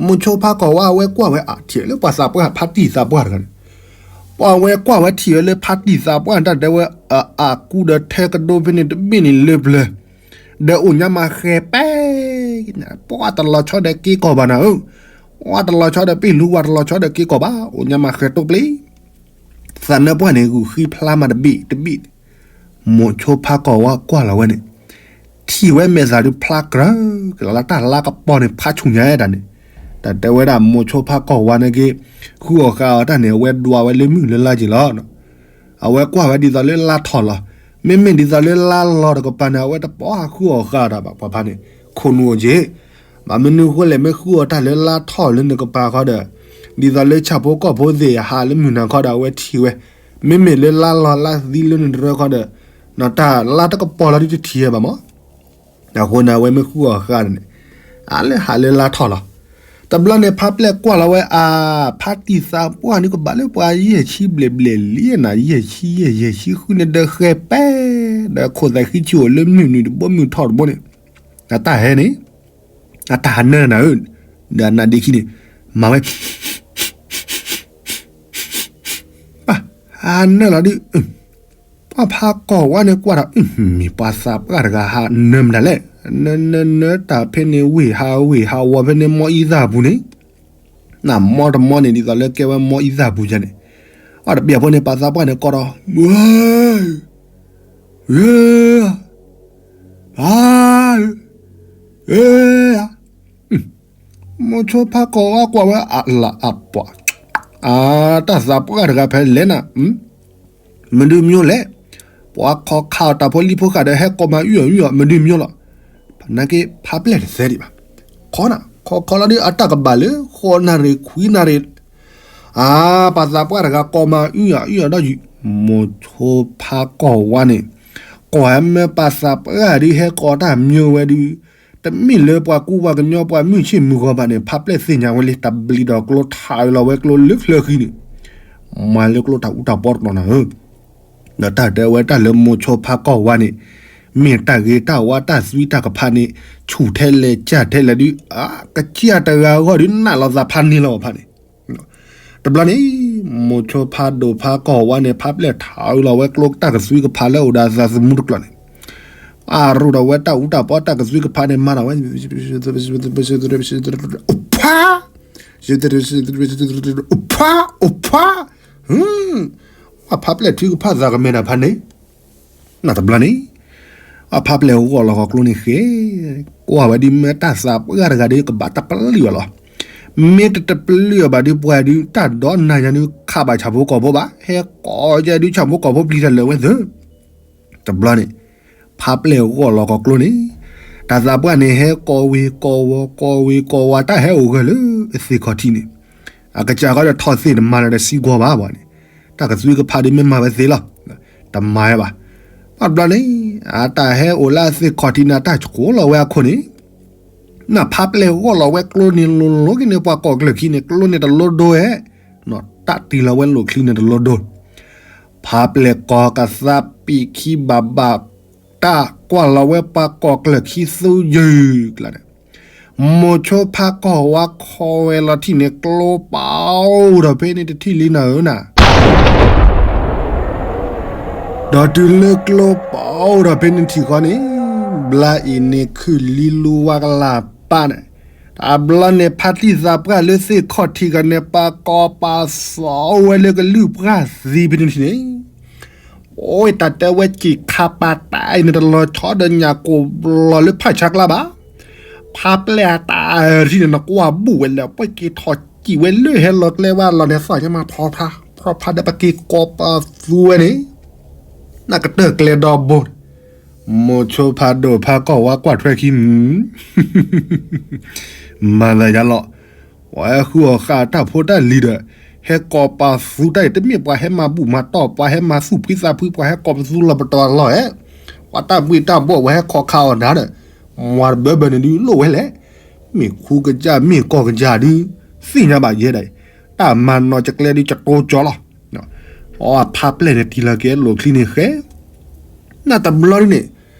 မိၤဆိဖးကီၢ်ဝါအဝဲကွၢ်ဝဲအထံၣ်လၢပှၤသးပှၢ်ဖါတံၢ်သးပှၢ်တဂၤန့ၣ်, ပှၤဝဲကွၢ်ဝဲထံၣ်ဝဲလၢဖါတံၢ်သးပှၢ်တၢ်တဲဝဲ, အကူဒီးထဲကဒိဖဲန့ၣ်တဘ့ၣ်န့ၣ်လၢပျၢၤ, ဒီးအိၣ်ညါမးဃဲၤပဲ, ပှၤတလီၤဆီဒီးက့ၤကီၢ်ဘၣ်နၤဧၢ, ပှၤတလီၤဆီဒီးပ့ၢ်လူ ပှၤတလီၤဆီဒီးက့ၤကီၢ်ဘၣ် အိၣ်ညါမးဃဲၤတိၢ်ပျ့ၤ သးနၢပှၢ်န့ၣ် ဂုာ်ဃံဖျါမးတဘ့ၣ်တဘ့ၣ်, မိၤဆိဖးကီၢ်ဝါကွၢ်လီၤဝဲန့ၣ်, ထံၣ်ဝဲမဲာ်သၣ်ဒုးဖျါကြၢး, ကလီၤလၢတၢ်လါကပီၤန့ၣ် ဖးဆူၣ်ညါတၢ်န့ၣ်, တၢ်တဲဝဲဒၣ်မိၤဆိဖါကီၢ်ဝါန့ၣ်က့ ဃုအီၣ်ဃာ်အီၤတၢ်န့ၣ် အဝဲဒွးဝဲလၢမုၢ်လၢ်လၢ်က့ၤလီၤ. အဝဲကွၢ်ဝဲဒ်သိးလၢလါထီၣ်လီၤ. မ့မ့ၢ်ဒ်သိးလၢလါလီၤတကပၤန့ၣ် အဝဲတပီၢ်ဃုအီၣ်ဃာ်အီၤတၢ်ဘၣ် ပှၤဖါန့ၣ် ခိၣ်နူာ်အိၣ်က့ၤ ဘၣ်မနုၤအဃိလဲၣ် မ့ၢ်ဃုအီၣ်တၢ်လၢလါထီၣ်လၢနကပၤခီဒီး ဒ်သိးလၢဆၣ်ဖိကီၢ်ဖိသ့ၣ်ဟးလၢမုၢ်နၤခီဒီး အဝဲထံၣ်ဝဲ, မ့မ့ၢ်လၢလါလီၤလါသံလၢနတရၢခီဒီး တၢ်လါတကပီၤလီၤဒုတထံၣ်ဝဲဘၣ်မး. အဃိန့ၣ် အဝဲမ့ၢ်ဃုအီၣ်ဃာ်န့ၣ် အလၢဟးလၢလါထီၣ်လီၤ. တဘျီန့ၣ် ဖါပျဲၢ်ကွၢ်လီၤဝဲအါ, ဖါတံၢ်သးပှၢ်န့ၣ်ကဘၣ်လၢပှၤယဲၢ်ဆံဘျဲၣ်ဘျဲၣ်လံနၤ ယဲၢ်ဆံယဲၢ် ယဲၢ်ဆံဃုန့ၣ်ဒီးဃဲၤပဲ, ဒီးခိၣ်သးဃံဆူၣ်အိၣ်လၢမုၢ်နုာ်တဘိမုၢ်ထီၣ်တဘိန့ၣ် အတၢ်ဟဲန့ၣ် အတၢ်ဟးနၢနၤဧၢ, ဒီးအနါဒ့ခံန့ၣ် မၤဝဲ ပၢ်ဟးနၢလီၤဒုး, ပှၤဖါကီၢ်ဝါန့ၣ်ကွၢ်ဒီး မ့ၢ်ပှၤသးပှၢ်တဂၤဟးနၢမတၤလဲၣ်, နၢနၢနၢတၢ်ဖဲန့ၣ်ဝ့ၢ်ဟးဝ့ၢ်ဟးဝီၤဖဲန့ၣ် မီအံသၣ်ပူၤန့ၣ်, နမီတမီန့ၣ် ဒ်သိးလၢကဲဝဲမီအံသၣ်ပူၤယါန့ၣ်, အတပျဲၢ်ဖိန့ၣ် ပှၤသးပှၢ်န့ၣ်ကိးဒီး ဝဲ ဝဲ အါ အ့ မိၤဆိဖါကီၢ်ဝါကွၢ်ဝဲအလၤအပှၤ, အတၢ်သးပှၢ်တဂၤဖဲလဲၣ်နၤ, မနုၤမ့ၢ်လဲၣ်, ပှၤခိးခးအီၤတၢ်ဖိလံၤဖိဃာ်ဒီးဟဲကိးမၤအုၣ်အီၣ်အုၣ်အီၣ် မနုၤမ့ၢ်လီၤ, ဖနာ်က့ဖါပျဲၢ်တသဲဒံးဘၣ်, ခီနၤ ခီခီလီၤဒုးအတၢ်ကဘၣ်လၢ ဃိးနၣ်ရံၣ်ခွံနၣ်ရံၣ် အါ ပှၤသးပှၢ်တဂၤကိးမၤအုၣ်အီၣ်အုၣ်အီၣ်ဒီးယုၢ်, မိၤဆိဖါကီၢ်ဝါန့ၣ်, ကိးဟဲမ့ၢ်ပှၤသးပှၢ်ဒုးဟဲကိးတၢ်မၠိဝဲဒုး, တမ့ၢ်လၢပှၤကူပှၤကညီပှၤမုၢ်ဆ့ၣ်မုၢ်ဂီၤဘၣ်န့ၣ် ဖါပျဲၢ်သ့ၣ်ညါဝဲလံ တဘျံးဒီးကျိထးလီၤဝဲကျိလၢချၢဃံန့ၣ်, မၤလၢကျိတၢ်အူတၢ်ပီတကျီနၤဧၢ ဒီးတၢ်တဲဝဲတၢ်လၢမိၤဆိဖါကီၢ်ဝါန့ၣ်, မ့ၢ်တၢ်ဂ့ၤတၢ်ဝါတၢ်သွံတၢ်ကဖးန့ၣ်, ဆူၣ်ထဲလဲၣ်ကၢ်ထဲလဲၣ်ဒုး, အကစၢ်တဂၤအဂီၢ်ဒုးနးလီၤသးဖးန့ၢ်လီၤဖးန့ၣ်, တဘျီန့ၣ်, မိၤဆိဖါဒိၣ်ဖါကီၢ်ဝါန့ၣ် ဖါပျဲၢ်ထးအုးလီၤဝဲကျိတၢ်ကသွံကဖးလၢအိၣ်ဒီးအသးသမူတကျီန့ၣ်, အရူၢ်ဒီးဝဲတၢ်အူတၢ်ပီတၢ်ကသွံကဖးန့ၣ် မၤဒီးဝဲ ဖး ဖး အိၣ်ဖး, ဖးပျဲၢ်ထုကဖၣ်သးကမဲာ်တၢ်ဖးန့ၣ်, နတဘျီန့ၣ်, အဖးပျဲၢ်ဂီၢ်လီၤဃီၤကျိန့ၣ်ဃဲ, ကွၢ်ဝဲဒ်မ့ၢ်တၢ်သးပှၢ်တဂၤဒီးကဘၣ်တပျုာ်ဘၣ်လီၤ. မ့ၢ်တတပျုာ်ဘၣ်ဒုးပှၤဒုးတၢ်ဒီနၤညါဒုးခးဘၣ်ဆၣ်ဖိကီၢ်ဖိဘၣ်, ဟဲကိးယဲဒုးဆၣ်ဖိကီၢ်ဖိပျံၤတၢ်လၢာ်ဝဲသၢ တဘျီန့ၣ်, ဖးပျဲၢ်ဂီၢ်လီၤဃီၤကျိန့ၣ်, တၢ်သးပှၢ်န့ၣ်ဟဲကိးဝ့ၤကိးဝီၤ ကိးဝ့ၤကိးဝီၤ တၢ်ဟဲအိၣ်ဂၢၢ်လၢအသ့ၣ်ခီၣ်ထံးန့ၣ်, အကစၢ်ဃီဒီးထီၣ်သ့ၣ်တမၤလၢၤဒီးစံကွီၤဘၣ်ဘၣ်န့ၣ်, တၢ်ကသွံကဖးဒုးမ့ၢ်မၤဝဲသ့လီၤ, တမၤဝဲဘၣ်. ဘၣ်တဘျီန့ၣ်, အတၢ်ဟဲအိၣ်လၢအသ့ၣ်ခီၣ်ထံးန့ၣ် အတၢ်ဆှိးလီၤဝဲအခိၣ်န့ၣ် နဖးပျဲၢ်ဂီၢ်လီၤဝဲကျိန့ၣ်လိၤလိၤက့ၤန့ၣ် ပှၤကိးကျၢၢ်ခံန့ၣ် ကျိန့ၣ်တလိဒိဝဲ, တၢ်တ့ၢ်လီၤဝဲလိာ်ချံန့ၣ်တလိဒိ, ဖးပျဲၢ်ကိးကသးပံာ်ခံဘၣ်ဘၣ်, တၢ်ကွၢ်လီၤဝဲပှၤကိးကျၢၢ်ခံသူယုၢ်ကျါန့ၣ်, မိၤဆိဖးကီၢ်ဝါခီဝဲလီၤထံၣ်န့ၣ် ကျိပာ်အိၣ်ဒီးဖဲန့ၣ်တထံၣ်လံနၤဧၢနၤ ဒီးတုၤလၢကျိပာ်အိၣ်ဒီးဖဲန့ၣ်ထံၣ်ဃီန့ၣ်, ဘျါအံၤန့ၣ်ခုၣ်လံလူဝါကလၢ်ပၢ်န့ၣ်, တဘျီန့ၣ် ဖါတံၢ်သးပှၢ်လၢသ့ၣ်ခီၣ်ထံးဂၤန့ၣ် ပာ်ကီၤပာ်သီဝဲလၢကလုၢ်ပှၢ်သံဖဲန့ၣ်ထံၣ်န့ၣ်, အိၣ်တၢ်တဲဝဲက့ၤခါပာ်တၢ်အံၤန့ၣ် တလီၤဆီဒီးညၣ်ကိၣ်ဘျီလၢဖးဆါကျါဘၣ် ဖးပျဲၢ်အတၢ်အထံၣ်န့ၣ် နကွၢ်ဘူၣ်ဝဲလၢ ပှဲၤက့ၤထီၣ်စံၣ်ဝဲလၢဟဲလီၤကျဲဝဲအလီၢ်န့ၣ် သီၣ်ညါမးဖီဖါ, ဖီဖါဒီး ပက့ၤကိးပသူဝဲန့ၣ်, နကတၢၢ်ကျဲဒီဘိ, မိၤဆိဖးဒိၣ်ဖးကီၢ်ဝါကွၢ်ထွဲခံ, မၤသးယါလီၤ, ပှၤဟဲဃုအီၣ်ဃာ်တၢ်ဖိတၢ်လံၤဒီး ဟဲကိးပသူတၢ်အံၤ တမ့ၢ်ပှၤဟဲမၤဘူၣ်မၤတီၢ် ပှၤဟဲမၤသူၣ်ဖှံသးဖှံ ပှၤဟဲကိးပသူလီၤပတီၢ်အလီၢ်ဧဲ, ပှၤတၢ်ဘှ့ၣ်တၢ်ဘှီၣ် ပှၤဟဲခိးခးအီၤနၤဒီး မၤတဘၢဘၢန့ၣ်ဒုးလိၣ်ဝဲလဲၣ်, မ့ၢ်ခူကစၢ် မ့ၢ်ကီၢ်ကစၢ်ဒုး သ့ၣ်ညါဘၣ်ယဲဒၣ်အံၤ, တၢ်မၤနီၢ်ကကျဲဒုးကတိၤကၠီလီၤ, အဖါပျဲၢ်န့ၣ် တံၢ်လီၤက့ၤလိာ်ချံန့ၣ်ဃဲ နတဘျီဒ်န့ၣ်,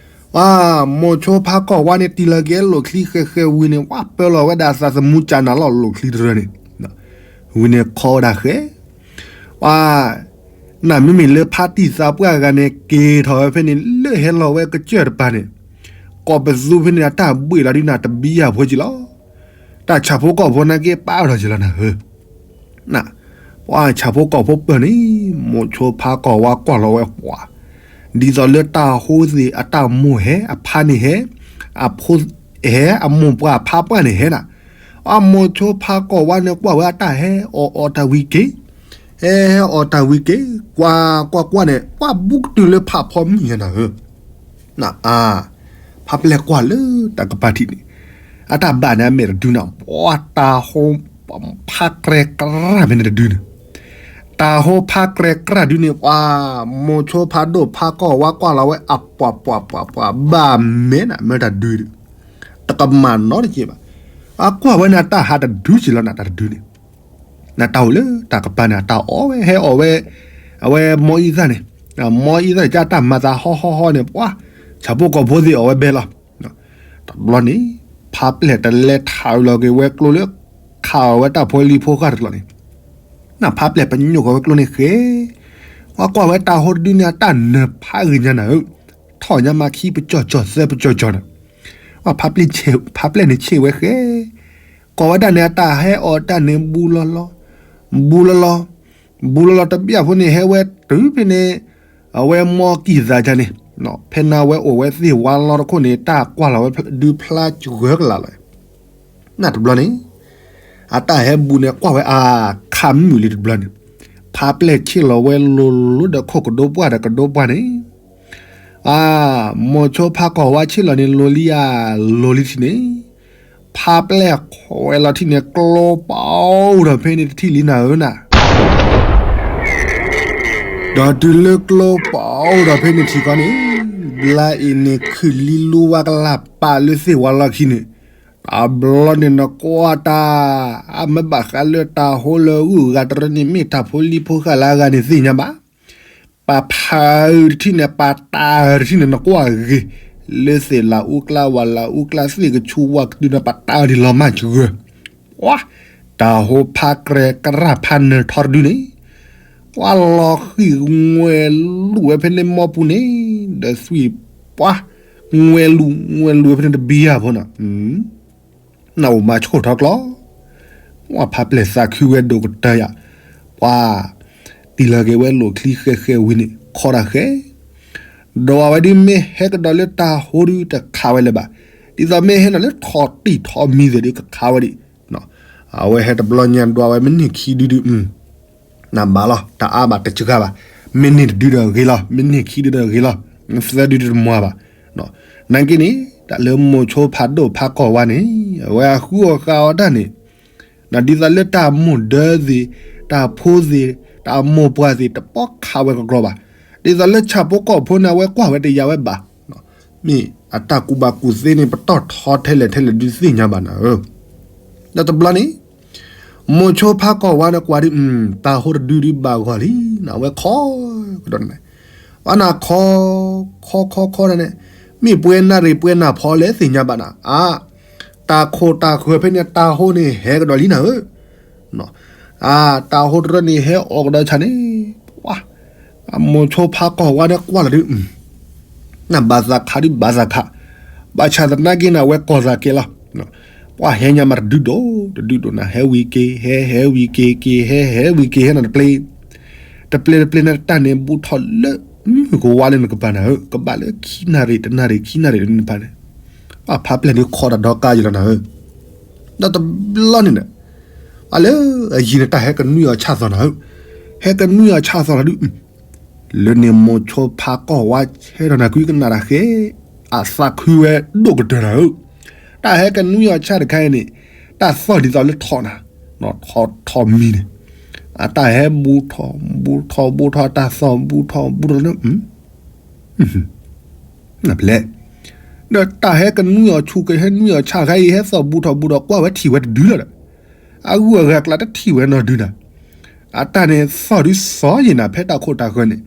ပှၤမိၤဆိဖးကီၢ်ဝါန့ၣ် တံၢ်လီၤက့ၤလိာ်ချံဃဲဃဲဝံၤန့ၣ် ပှၤပၢလီၤဝဲဒၣ်သးသမူကၢ်နၤလီၤလိာ်ချံတရၢန့ၣ်, ဝံၤန့ၣ်ခီဝဲဒၣ်ဃဲ, ပှၤ နမ့မ့ၢ်လၢဖါတံၢ်သးပှၢ်ဂၤန့ၣ် က့ၤထီၣ်ဝဲဖဲန့ၣ် လၢဟဲလီၤဝဲကစၢၢ်တပၤန့ၣ်, ကိးပသူဖဲန့ၣ် တၢ်ဘှ့ၣ်လီၤဒ်နၤတဘံယၢ်ဖိက့ၤလီၤ, တၢ်ဆၣ်ဖိကီၢ်ဖိနာ်က့ ပာ်ထီၣ်က့ၤလီၤနၤဧၢ ပှၤဆၣ်ဖိကီၢ်ဖိပၢၢ်န့ၣ် မိၤဆိဖးကီၢ်ဝါကွၢ်လီၤဝဲပှၤ, ဒ်သိးလၢတၢ်ဟိသ့ၣ်အတၢ်မိၢ်ဟဲ အဖါန့ၣ်ဟဲ, အဖိဟဲ အမိၢ်ပှၢ်ဖါပှၢ်န့ၣ်ဟဲနၤ, အမိၤဆိဖါကီၢ်ဝါန့ၣ် ကွၢ်ဝဲအတၢ်ဟဲအီၣ်အီၣ်တၢ်ဝံၤက့ၤ, ဟဲဟဲအီၣ်တၢ်ဝံၤက့ၤ, ကွၢ်ကွၢ်ကွၢ်န့ၣ် ပှၢ်ဘူးကတုၤလၢဖးဖီမုၢ်ညါနၤဧၢ, နအါ, ဖါပျဲၢ်ကွၢ်လၢတၢ်ကပၤထံးန့ၣ်, အတၢ်ဘၣ်န့ၣ်အမဲာ်တဒုနၤ, ပှၢ်တၢ်ဟိ ဖးကြဲကြၤဖဲန့ၣ်တဒုန့ၣ်, တၢ်ဟိဖးကြဲကြၤဒုန့ၣ် ပှၢ်မိၤဆိဖးဒိၣ်ဖးကီၢ်ဝါကွၢ်လီၤဝဲအပှၤပှၤပှၤပှၤ ဘၣ်မဲာ်နၤ မ့ၢ်တၢ်ဒုဒီး တကမၣ်နီတက့ၢ်ဘၣ်. အကွၢ်ဝဲန့ၣ် တၢ်ဟးတဒုက့ၤလီၤနၤ တၢ်တဒုန့ၣ်, နတၢ်အိၣ်လၢတၢ်ကပၤန့ၣ် အတၢ်အီၣ်ဝဲ ဟဲအီၣ်ဝဲ, အဝဲမီအံသၣ်န့ၣ်, မီအံသၣ်န့ၣ် ကတၢ်မၤသးဟီဟီဟီန့ၣ် ပှၢ်, ဆၣ်ဖိကီၢ်ဖိသ့ၣ်အီၣ်ဝဲဘဲလီၤ. တဘျီန့ၣ် ဖါပျဲၢ်တလဲၤထးလီၤက့ၤဝဲကျိလၢ ခးအီၣ်ဝဲတၢ်ဖိလံၤဖိဃာ်တဘျီန့ၣ်, နဖါပျဲၢ်ပညိၣ်ဃီၤဝဲကျိန့ၣ်ဃဲ, ပှၢ်ကွၢ်ဝဲတၢ်ဟိတဒုန့ၣ် အတၢ်နၢၤဖးဂ့ၤညါနၤဧၢ, ထီၣ်ညါမးခံပကၠီၣ်ကၠီၣ်သၢပကၠီၣ်ကၠီၣ်နၤ, ဖါပျဲၢ်န့ၣ်ဆ့ၣ်ဝဲဃဲ, ကိးဝဲဒၣ်န့ၣ် အတၢ်ဟဲအီၣ်တၢ်န့ၣ် ဘူးလီၤလီၤ, ဘူးလီၤလီၤ, ဘူးလီၤလီၤတဘျီဖိန့ၣ် ဟဲဝဲတုၤဖဲန့ၣ်, အဝဲမီကံၢ်သးကန့ၣ်, ဖဲန့ၣ်ဝဲအိၣ်ဝဲသ့ၣ်ဝါလီၤတခိၣ်န့ၣ် တၢ်ကွၢ်လီၤဝဲဒုဖျါစှၤကလးလီၤ. နတဘျီန့ၣ် အတၢ်ဟဲဘူးန့ၣ် ကွၢ်ဝဲအခးမုၢ်လံတဘျီန့ၣ်, ဖါပျဲၢ်ဆ့ၣ်လီၤဝဲလိၤလိၤဒီးခိၣ်ကဒိပှၢ်ဒီးကဒိပှၢ်န့ၣ်, အါ, မိၤဆိဖါကီၢ်ဝါဆ့ၣ်လီၤန့ၣ် လိၤလံဧါ, လိၤလံထံန့ၣ်, ဖါပျဲၢ်ခွဲးလီၤထံန့ၣ် ကျိပအိၣ်ဒီးဖဲန့ၣ်တထံၣ်လံနၤဧၢနၤ ဒီးတုၤလၢကျိပအိၣ်ဒီးဖဲန့ၣ်ထံကီးန့ၣ်, ဘျါအံၤန့ၣ်ခုၣ်လံလူဝါကလၢ်ပာ်လၢသ့ၣ်ဝါလီၢ်ခံန့ၣ်, တဘျီန့ၣ်နကွၢ်တၢ်, အမ့ၢ်ဘၣ်ဃးလၢတၢ်ဟိလၢဂုၢ်ဂၤတရၢန့ၣ် မ့ၢ်တၢ်ဖိလံၤဖိဃာ်လၢအဂၤန့ၣ်သ့ၣ်ညါဘၣ်. ပာ်ဖးတထံၣ်န့ၣ် ပာ်တၢ်တထံၣ်န့ၣ် နကွၢ်ဂ့ၤ, လၢသ့ၣ်လၢအူကျါဝၤလၢအူကျါသ့ၣ်ကဆူဝါကတုၤန့ၣ် ပာ်တၢ်ဒ်လီၤမၢ်စှၤ, ပှၢ်, တၢ်ဟိဖးကြဲကြၤဖးနၢၤထီတဒုန့ၣ်, ပှၢ်လီၤဃံၢ်ငွဲလူၤဝဲဖဲန့ၣ်မီပူၤန့ၣ်, ဒီးသွံၣ်, ပှၢ်, ငွဲလူၤ, ငွဲလူၤဝဲဖဲန့ၣ်တဘံယၤဖိနီၤ နအိၣ်မးဆိၣ်ထီၣ်ကျီ, ပှၢ်ဖးပျဲၢ်သးခုဝဲဒိၣ်ကတၢၢ်ယၤ, ပှၢ်, တံၢ်လီၤက့ၤဝဲလိာ်ချံဃဲဃဲဝံၤန့ၣ် ခီတၢ်ဃဲ, ဒီးအဝဲဒ်မ့ၢ်ဟဲကဒီးလၢတၢ်ဟိဒုတခးဝဲလၢၤဘၣ်, ဒ်သိးမ့ၢ်ဟဲနီၤလၢထီၣ်တံၢ်ထီၣ်မံၤသ့ၣ်ဒုကခးဝဲဒံး, အဝဲဟဲတဘျီညါဒွးဝဲမ့ၢ်န့ၢ်ခံဒုဒု နဘၣ်လီၤ တအါဘၣ်တစှၤဘၣ်, မ့ၢ်န့ၢ်တဒုဒီးဂ့ၤလီၤ, မ့ၢ်န့ၢ်ခံဒုဒီးဂ့ၤလီၤ, သၢဒုတမၤဘၣ်, နာ်က့န့ၣ် တၢ်လၢမိၤဆိဖးဒိၣ်ဖးကီၢ်ဝါန့ၣ် အဝဲအဃုအီၣ်ဃာ်အီၣ်တၢ်န့ၣ်, ဒ်သိးလၢတၢ်မိၢ်ဒၢသ့ၣ်, တၢ်ဖိသ့ၣ်, တၢ်မိၢ်ပှၢ်သ့ၣ် တပီခးဝဲကကြီဘၣ်, ဒ်သိးလၢဆၣ်ဖိကီၢ်ဖိန့ၣ် အဝဲကွၢ်ဝဲတယာ်ဝဲဘၣ်, မ့ၢ်အတၢ်ကူၣ်ဘၣ်ကူၣ်သ့န့ၣ် ပတီၢ်ထီထဲလဲၣ်ထဲလဲၣ်ဒုသ့ၣ်ညါဘၣ်နၤဧၢ, ဒီးတဘျီန့ၣ် မိၤဆိဖးကီၢ်ဝါန့ၣ်ကွၢ်ဒ်, တၢ်ဟိတဒုဒုဘၣ်ဂီၢ်လံ, နဝဲခီ, ကဒီးန့ၣ်, အနၤခီ, ခီခီခီန့ၣ်, မ့ၢ်ပှဲၤနၣ်ရံၣ်ပှဲၤနၢ်ဖီလဲၣ်သ့ၣ်ညါဘၣ်နၤ, အါ, တၢ်ခိၣ်တၢ်ဃၢၤဖဲန့ၣ် တၢ်ဟိန့ၣ်ဟဲကဒီးလံနၤဧၢ, အါ, တၢ်ဟိတရၢန့ၣ်ဟဲအီၣ်ကဒီးဆၣ်န့ၣ်, ပှၤ, မိၤဆိဖးကီၢ်ဝါန့ၣ်ကွၢ်လီၤဒု နဘၣ်သးခးဒုဘၣ်သးခး, ဘၣ်ဆၣ်သနာ်က့န့ၣ် အဝဲကီၢ်သးကဲလီၤ, ပှၤဟဲညါမးတဒုဒိၣ်, တဒုဒိၣ်နၤ ဟဲဝံၤက့ၤ ဟဲ ဟဲဝံၤက့ၤက့ၤ ဟဲ ဟဲဝံၤက့ၤ ဟဲနီတပျ့ၤ, တပျ့ၤတပျ့ၤန့ၣ် တၢ်န့ၣ်ဘူးထီၣ်လၢမုၢ်ကဝါလၢနကပၤနၤဧၢ, ကဘၣ်လၢခံနၣ်ရံၣ်တနၣ်ရံၣ်ခံနၣ်ရံၣ်တနံၤတဖၣ်န့ၣ်, ပှၤဖးပျဲၢ်ဒုခီတၢ်ဒီကါယံၤလီၤနၤဧၢ, ဒီးတဘျီန့ၣ်ဒီး အလၢအယံၤန့ၣ် တၢ်ဟဲကနွံအီၤဆၣ်သီၣ်နၤဧၢ, ဟဲကနွံအီၤဆၣ်သီၣ်နၤဒု လၢန့ၣ်မိၤဆိဖးကီၢ်ဝါဆဲထီၣ်နၤကွံကနၣ်တၢ်ဃဲ, အသးခုဝဲဒိၣ်ကတၢၢ်နၤဧၢ, တၢ်ဟဲကနွံအီၤဆၣ်တခါအံၤန့ၣ်, တၢ်သီၣ်ဒ်သိးလၢထီၣ်နၤ, ထီၣ်ထီၣ်မံၤန့ၣ်, အတၢ်ဟဲဘူးထီၣ်ဘူးထီၣ်ဘူးထီၣ် တၢ်သီၣ်ဘူးထီၣ်ဘူးထီၣ်လၢ နပလဲၣ်, ဒီးတၢ်ဟဲကနွံအီၤဆူၣ်ကဟဲနွံအီၤဆၣ်ခါအံၤ ဟဲသီၣ်ဘူးထီၣ်ဘူးထီၣ်ကွၢ်ဝဲထံၣ်ဝဲတဒုလီၤဒီး, အဂုၤအဂၤကျါတထံၣ်ဝဲနီတဒုနၤ, အတၢ်န့ၣ်သီၣ်ဒုစီၤယံၤနၤ ဖဲတၢ်ခိၣ်တၢ်ဃၢၤန့ၣ်,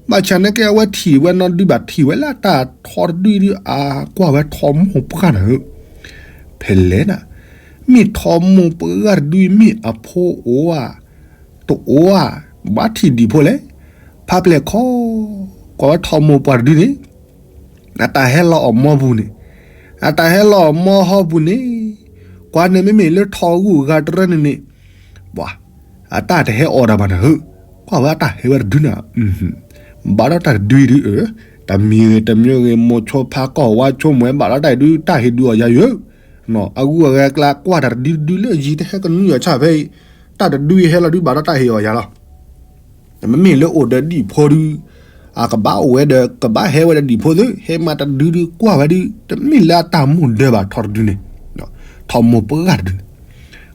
ဘၣ်ဆၣ်နာ်က့အဝဲထံၣ်ဝဲနီတဒုဘၣ် ထံၣ်ဝဲလၢတၢ်ထီတဒုဒု အကွၢ်ဝဲထီမိၢ်ပှၢ်နၤဧၢ, ဖဲလဲၣ်နၤ, မ့ၢ်ထီမိၢ်ပှၢ်တဒုအံၤ မ့ၢ်အဖိအိၣ်ဧါ, တအိၣ်ဧါ, ဘၣ်ထံၣ်ဒံးဖိလဲၣ်, ဖးပျဲၢ်ခီ, ကွၢ်ဝဲထီမိၢ်ပှၢ်တဒုန့ၣ် အတၢ်ဟဲလီၤအီၣ်မီပူၤန့ၣ်, အတၢ်ဟဲလီၤအီၣ်မီဟီပူၤန့ၣ်, ကွၢ်န့ၣ်မ့မ့ၢ်လၢထီဂုၤဂၤတရၢန့ၣ်န့ၣ်, ပှၤ, အတၢ်တဟဲအီၣ်တၢ်ဘၣ်နၤဧၢ, ကွၢ်ဝဲအတၢ်ဟဲဝဲတဒုနၤ, ဘၣ်ဒီးတၢ်တဒုအံၤဒု, တမံၤဂ့ၤတမံၤဂ့ၤ မိၤဆိဖးကီၢ်ဝါဆိကမိၣ်ဝဲဘၣ်ဒီးတၢ်အံၤဒု တၢ်ဟ့ၣ်ဒုးအီၤယၤယၢၢ်, အဂုၤအဂၤကျါကွၢ်တၢ်တဒုတဒုလၢယံၤ တဟဲကနွံအီၤဆၣ်ဖဲအံၤ, တၢ်တဒုအံၤဟဲလီၤဒုးဘၣ်ဒီးတၢ်ဟ့ၣ်အီၤယၤလီၤ. မ့မ့ၢ်လၢအိၣ်ဒီးဒံၣ်ဖိဒုး, အကဘၣ်အိၣ်ဝဲဒီး ကဘၣ်ဟဲဝဲဒီးဒံၣ်ဖိသု, ဟဲမၤတဒုဒုးကွၢ်ဝဲဒုး တမ့ၢ်လၢအတၢ်မိၣ်ဒၢဘၣ်ထီၣ်တဒုန့ၣ်, ထီၣ်မိၢ်ပှၢ်တဒုန့ၣ်,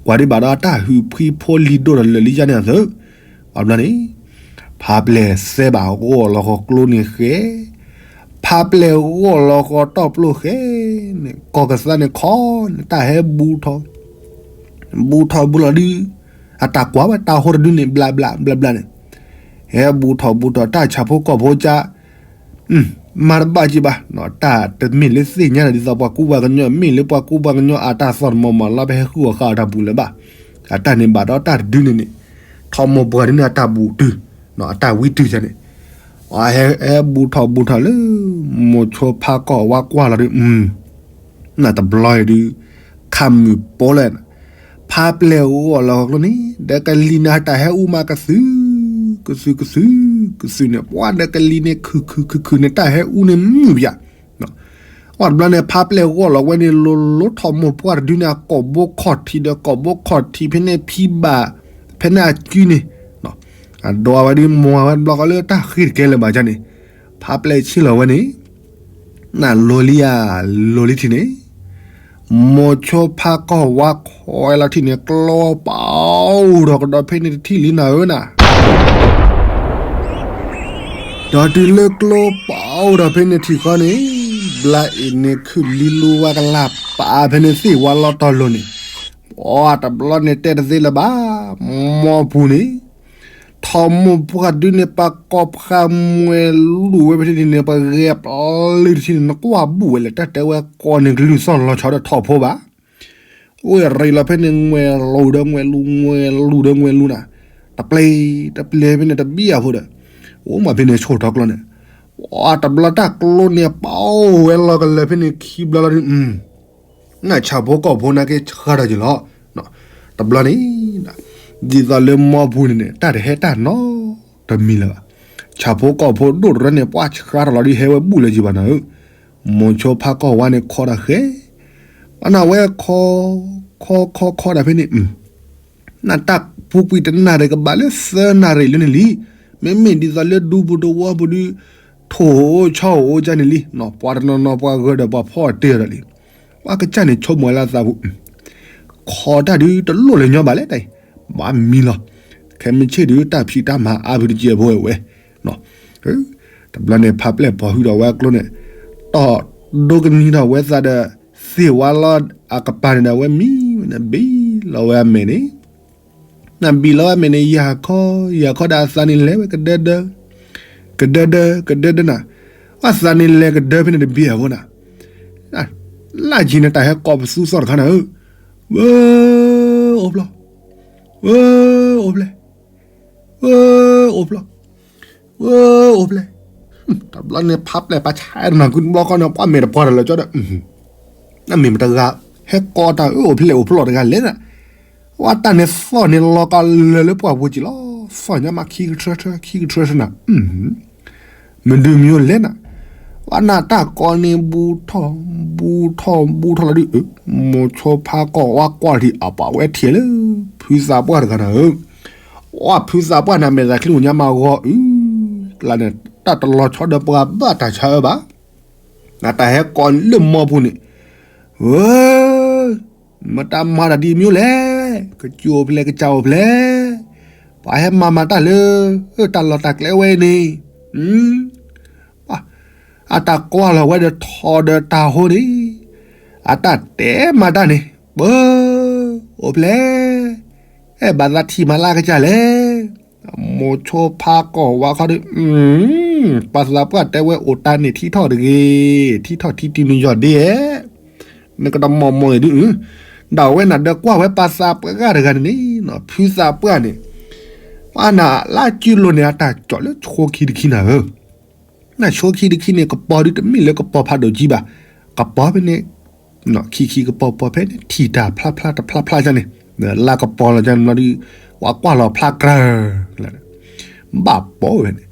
ကွၢ်ဒံးဘၣ်ဒီးတၢ်ဟုၣ်ဖှံဖိလံၤဒိၣ်ဒီးလၢာ်လံယါန့ၣ်အသိး, အဘျီန့ၣ် ဖါပျဲၢ်စဲဘၣ်ဂီၢ်လီၤဃီၤကျိန့ၣ်ဃဲ, ဖါပျဲၢ်ဂီၢ်လီၤဃီၤတီၢ်ပျိၢ်ဃဲန့ၣ် ကီၢ်ကသါန့ၣ်ခီန့ၣ် တၢ်ဟဲဘူးထီၣ် ဘူးထီၣ်ဘူးလီၤဒုး, အတၢ်ကွၢ်ဝဲတၢ်ဟိတဒုန့ၣ် ဘျးဘျးဘျးဘျးန့ၣ်, ဟဲဘူးထီၣ်ဘူးထီၣ် တၢ်ဆၣ်ဖိကီၢ်ဖိကၠါ, မၤတဘၣ်က့ၤဘၣ်, တၢ်တမ့ၢ်လၢသ့ၣ်ညါဒီးဒ်သိးပှၤကူပှၤကညီ, မ့ၢ်လၢပှၤကူပှၤကညီအတၢ်သီၣ်တမီၤမၤလီၤ ပဟဲဃုအီၤဃာ်အီၤတၢ်ပူၤလၢၤဘၣ်, အတၢ်န့ၣ်ဘၣ်ဒီးတၢ်တဒုန့ၣ်န့ၣ်, ထီၣ်မိၢ်ပှၢ်ဒုန့ၣ် အတၢ်ဘူးတုၤ, အတၢ်ဝံတုၤယါန့ၣ်, ဟဲဘူးထီၣ်ဘူးထီၣ်လၢ မိၤဆိဖါကီၢ်ဝါကွၢ်လီၤဒုး နတဘျီအံၤဒုး, ခါမုၢ်ပိလၢ, ဖါပျဲၢ်ဂီၢ်လီၤဃီၤကျိန့ၣ် ဒီးကလံၤန့ၣ် တၢ်ဟဲအူမးကသု, ကသုကသု, ကသုန့ၣ် ပှၤဒီးကလံၤန့ၣ် ခုၣ်ခုၣ်ခုၣ်ခုၣ်န့ၣ် တၢ်ဟဲအူန့ၣ်မုာ်ပယါ, အီၤတဘျီန့ၣ် ဖါပျဲၢ်ဂီၢ်လီၤဝဲန့ၣ် လိၤလိၤထီၣ်မိၢ်ပှၢ်တဒုန့ၣ် အကိာ်ဘိခီၣ်ထံးဒီးကိာ်ဘိခီၣ်ထံးဖဲန့ၣ်ဖံဘၣ်, ဖဲန့ၣ်အကုန့ၣ်, အဒိးဝဲဒုး မိၢ်ဝဲတဘျီဃီလၢတၢ်ဃ့တကဲလၢၤဘၣ်ယါန့ၣ်, ဖါပျဲၢ်ဆ့ၣ်လီၤဝဲန့ၣ် နလိၤလံဧါ, လိၤလံထံၣ်န့ၣ်, မိၤဆိဖါကီၢ်ဝါခီဝဲလီၤထံၣ်န့ၣ် ကျိပာ်အိၣ်ဒီးကဒီးဖဲန့ၣ်တထံၣ်လံနၤဧၢနၤ, ဒီးတုၤလၢကျိပာ်အိၣ်ဒီးဖဲန့ၣ်ထံၣ်ဃီန့ၣ်, ဘျါအံၤန့ၣ်ခုၣ်လံလူဝါကလၢ်ပာ်ဖဲန့ၣ်သ့ၣ်ဝါလီၤတီၤလိၤန့ၣ်, ပှၤတဘျီန့ၣ်တဲတသ့လၢၤဘၣ်, မိၢ်ပူၤန့ၣ် ထီၣ်မိၢ်ပှၢ်ဒုန့ၣ် ပှၤကိးဖးမွဲလူၤဝဲဖဲန့ၣ်န့ၣ် ပှၤဂဲၤပျုၢ်တထံၣ်န့ၣ် နကွၢ်ဘူးဝဲလဲၣ် တၢ်တဲဝဲကိးန့ၣ် ကလုၢ်သီၣ်လီၤဆီဒီးထီၣ်ဖိဘၣ်, အိၣ်ရ့လီၤဖဲန့ၣ် ငွဲလူၤဒီးငွဲလူၤ ငွဲလူၤဒီးငွဲလူၤနၤ, တပျဲၤတပျဲၤဖဲန့ၣ် တဘံၣ်အဖိဒီး, အိၣ်မးဖဲန့ၣ်ဆိၣ်ထီၣ်ကျီန့ၣ်, ပှၤတဘျီတၢ်ကျိန့ၣ် ပာ်အိၣ်ဝဲလီၤကလၢာ်ဖဲန့ၣ်ခံဘျီလီၤဒုး နဆၣ်ဖိကီၢ်ဖိနာ်က့ဆှၢထီၣ်က့ၤလီၤ. တဘျီန့ၣ်, ဒ်သိးလၢမိၢ်ပူၤန့ၣ်န့ၣ် တၢ်တဟဲတၢ်နီတမံၤလၢၤဘၣ်. ဆၣ်ဖိကီၢ်ဖိဒိၣ်တရၢန့ၣ် ပှၤဆှၢထီၣ်လီၤဒုး ဟဲဝဲဘူးလၢၤက့ၤဘၣ်နၤဧၢ, မိၤဆိဖါကီၢ်ဝါန့ၣ်ခီတၢ်ဃဲ, ပှၤနၢ်ဝဲခီ, ခီခီခီဒၣ်ဖဲန့ၣ် နတၢ်ပူၤကွံာ်တနၣ်ရံၣ်ကဘၣ်လၢသၢနၣ်ရံၣ်လၢန့ၣ်လံ. မ့မ့ၢ်ဒ်သိးလၢဒူပူၤသဝီပူၤဒုး ထိၣ်အိၣ်ဆီအိၣ်အိၣ်ကၢ်န့ၣ်လံ. ပှၤတနီၤနီၤပှၤဂၢၢ်ဒီးပှၤဖီၣ်တ့ၢ်ဒီးလံ. ပှၤကစၢ်န့ၣ်ဆိကမိၣ်လၢသးပူၤ ခီတၢ်ဒုးတလိၣ်လၢၤညီဘၣ်လဲၣ်တၢ်အံၤ, ဘၣ်မံလီၤ. ခဲမုၢ်ဆ့ၣ်ဒုးတၢ်ဖံးတၢ်မၤအါဖုတကဲးဖိဝဲဝဲ တဘျီန့ၣ် ဖးပျဲၢ်ပိာ်ဟုဒီးဝဲအကျိန့ၣ် တီၢ်ဒိကနံၤထီၣ်ဝဲသးဒီး သ့ၣ်ဝါလီၤအကပၤန့ၣ်ဒီး အဝဲမံဝဲန့ၣ် ဘံၣ်လီၤဝဲအမဲာ်န့ၣ်, နဘံၣ်လီၤဝဲအမဲာ်န့ၣ် ယၤခီ ယၤခီဒီးအသးန့ၣ်လဲၤဝဲကဒၢဒၢ, ကဒၢဒၢ ကဒၢဒၢနၤ, အသးန့ၣ်လဲၤကဒၢဖဲန့ၣ်တဘ့ၣ်အဃိနၤ, လၢက့ၤန့ၣ် တၢ်ဟဲကိးပသူသီၣ်တခါနၤဧၢ, ဝဲအိၣ်ဖျဲၣ်, ဝဲအိၣ်ဖျဲၣ်, ဝဲအိၣ်ဖျဲၣ်, ဝဲအိၣ်ဖျဲၣ်, တဘျီန့ၣ် ဖးပျဲၢ်ပာ်ဆါတနၤကုတဘျီဃီန့ၣ် ပှၤမဲာ်တပှၢ်ဒီးလၢာ်ကၠီဒီး နမ့ၢ်မတဂၤ ဟဲကိးတၢ်အၢအိၣ်ဖျဲၣ်အိၣ်ဖျဲၣ်တဂၤလဲၣ်နၤ, ဝဲတၢ်န့ၣ်သီၣ်န့ၣ်လီၤကလၢာ်လၢပှၢ်ပူၤက့ၤလီၤ, သီၣ်ညါမးခံကထၢထၢ ခံကထၢထၢနၤ, မဒုးမံၤလဲၣ်နၤ, ဝဲနၢ်တၢ်ကိးန့ၣ် ဘူးထီၣ်, ဘူးထီၣ် ဘူးထီၣ်လီၤဒုး, မိၤဆိဖါကီၢ်ဝါကွၢ်ထံးအပာ်ဝဲထံးလၢ ဖုသးပှၢ်တဂၤနၤဧၢ, ဝဲဖုသးပှၢ်နၤမဲာ်သးချံအိၣ်ညါမးဂီၤအုး, ကျါန့ၣ် တၢ်တလီၤဆီဒီးပှၤဘၣ်တၢ်ဆါအၢဘၣ် နတၢ်ဟဲကိးလၢမိၢ်ပူၤန့ၣ်, ဝဲ, မတၤမၤတၢ်ဒ်မ့ၢ်လဲၣ်, ကစၢ်အိၣ်ဖျဲၣ် ကစၢ်အိၣ်ဖျဲၣ်, ပှၤဟဲမၤမၤတၢ်လၢ တၢ်လီၢ်တၢ်ကျဲဝဲအံၤန့ၣ်, အတၢ်ကွၢ်လီၤဝဲဒီးထီဒီးတၢ်ဟိန့ၣ်, အတၢ်တဲမၤတၢ်န့ၣ်, ပၢ, အိၣ်ဖျဲၣ်, အဲၣ်ဘၣ်သးထံၣ်မၤလၢကစၢ်လဲၣ် မိၤဆိဖါကီၢ်ဝါခီဒီး, ပှၤသးပှၢ်တဲဝဲအိၣ်တၢ်န့ၣ်ထံထီၣ်တဂ့ၤ, ထံထီၣ်ထံတုၤနယီၢ်ဒ့ဧဲ, နကတမီၢ်မီၢ်အံၤဒုး, ဒၣ်ဝဲနၤဒီးကွၢ်ဝဲပှၤသးပှၢ်တဂၤန့ၣ်န့ၣ်, ဖုသးပှၢ်န့ၣ်, ပှၤနၤလၢအစုလိၤန့ၣ် အတၢ်ကၠီၣ်လၢဆိခံတခံနၤဧၢ, နဆိခံတခံန့ၣ် ကပီၤဒုးတမ့ၢ်လၢကပီၤဖးဒိၣ်ကံဘၣ်, ကပီၤဖဲန့ၣ် ခံခံကပီၤပီၤဖဲန့ၣ် ထံၣ်တၢ်ဖျါဖျါတဖျါဖျါန့ၣ်, လၢကပီၤလီၤန့ၣ်ဒီး ပှၤကွၢ်လီၤဖျါကြၢး, ဘၣ်ပိာ်ဝဲန့ၣ်,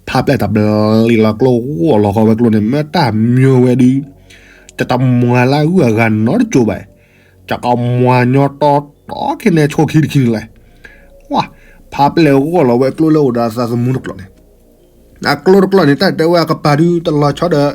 ဖးပျဲၢ်တဘျီလီၤကျိဂီၢ်လီၤဃီဝဲကျိန့ၣ် မ့ၢ်တၢ်မၠိဝဲဒုး, တတမၤလၢအဂုၤအဂၤနီတကၠိဘၣ် ကမၤညီတီတီခဲန့ၣ်ဆိခံတခံန့ၣ်လဲၣ်. ဝါ, ဖးပျဲၢ်ဂီၢ်လီၤဝဲကျိလၢအိၣ်ဒီးအသးသမူတကျိာ်န့ၣ်, အကျိတကျိာ်န့ၣ် တၢ်တဲဝဲအကပၤဒုတလီၤဆီဒီး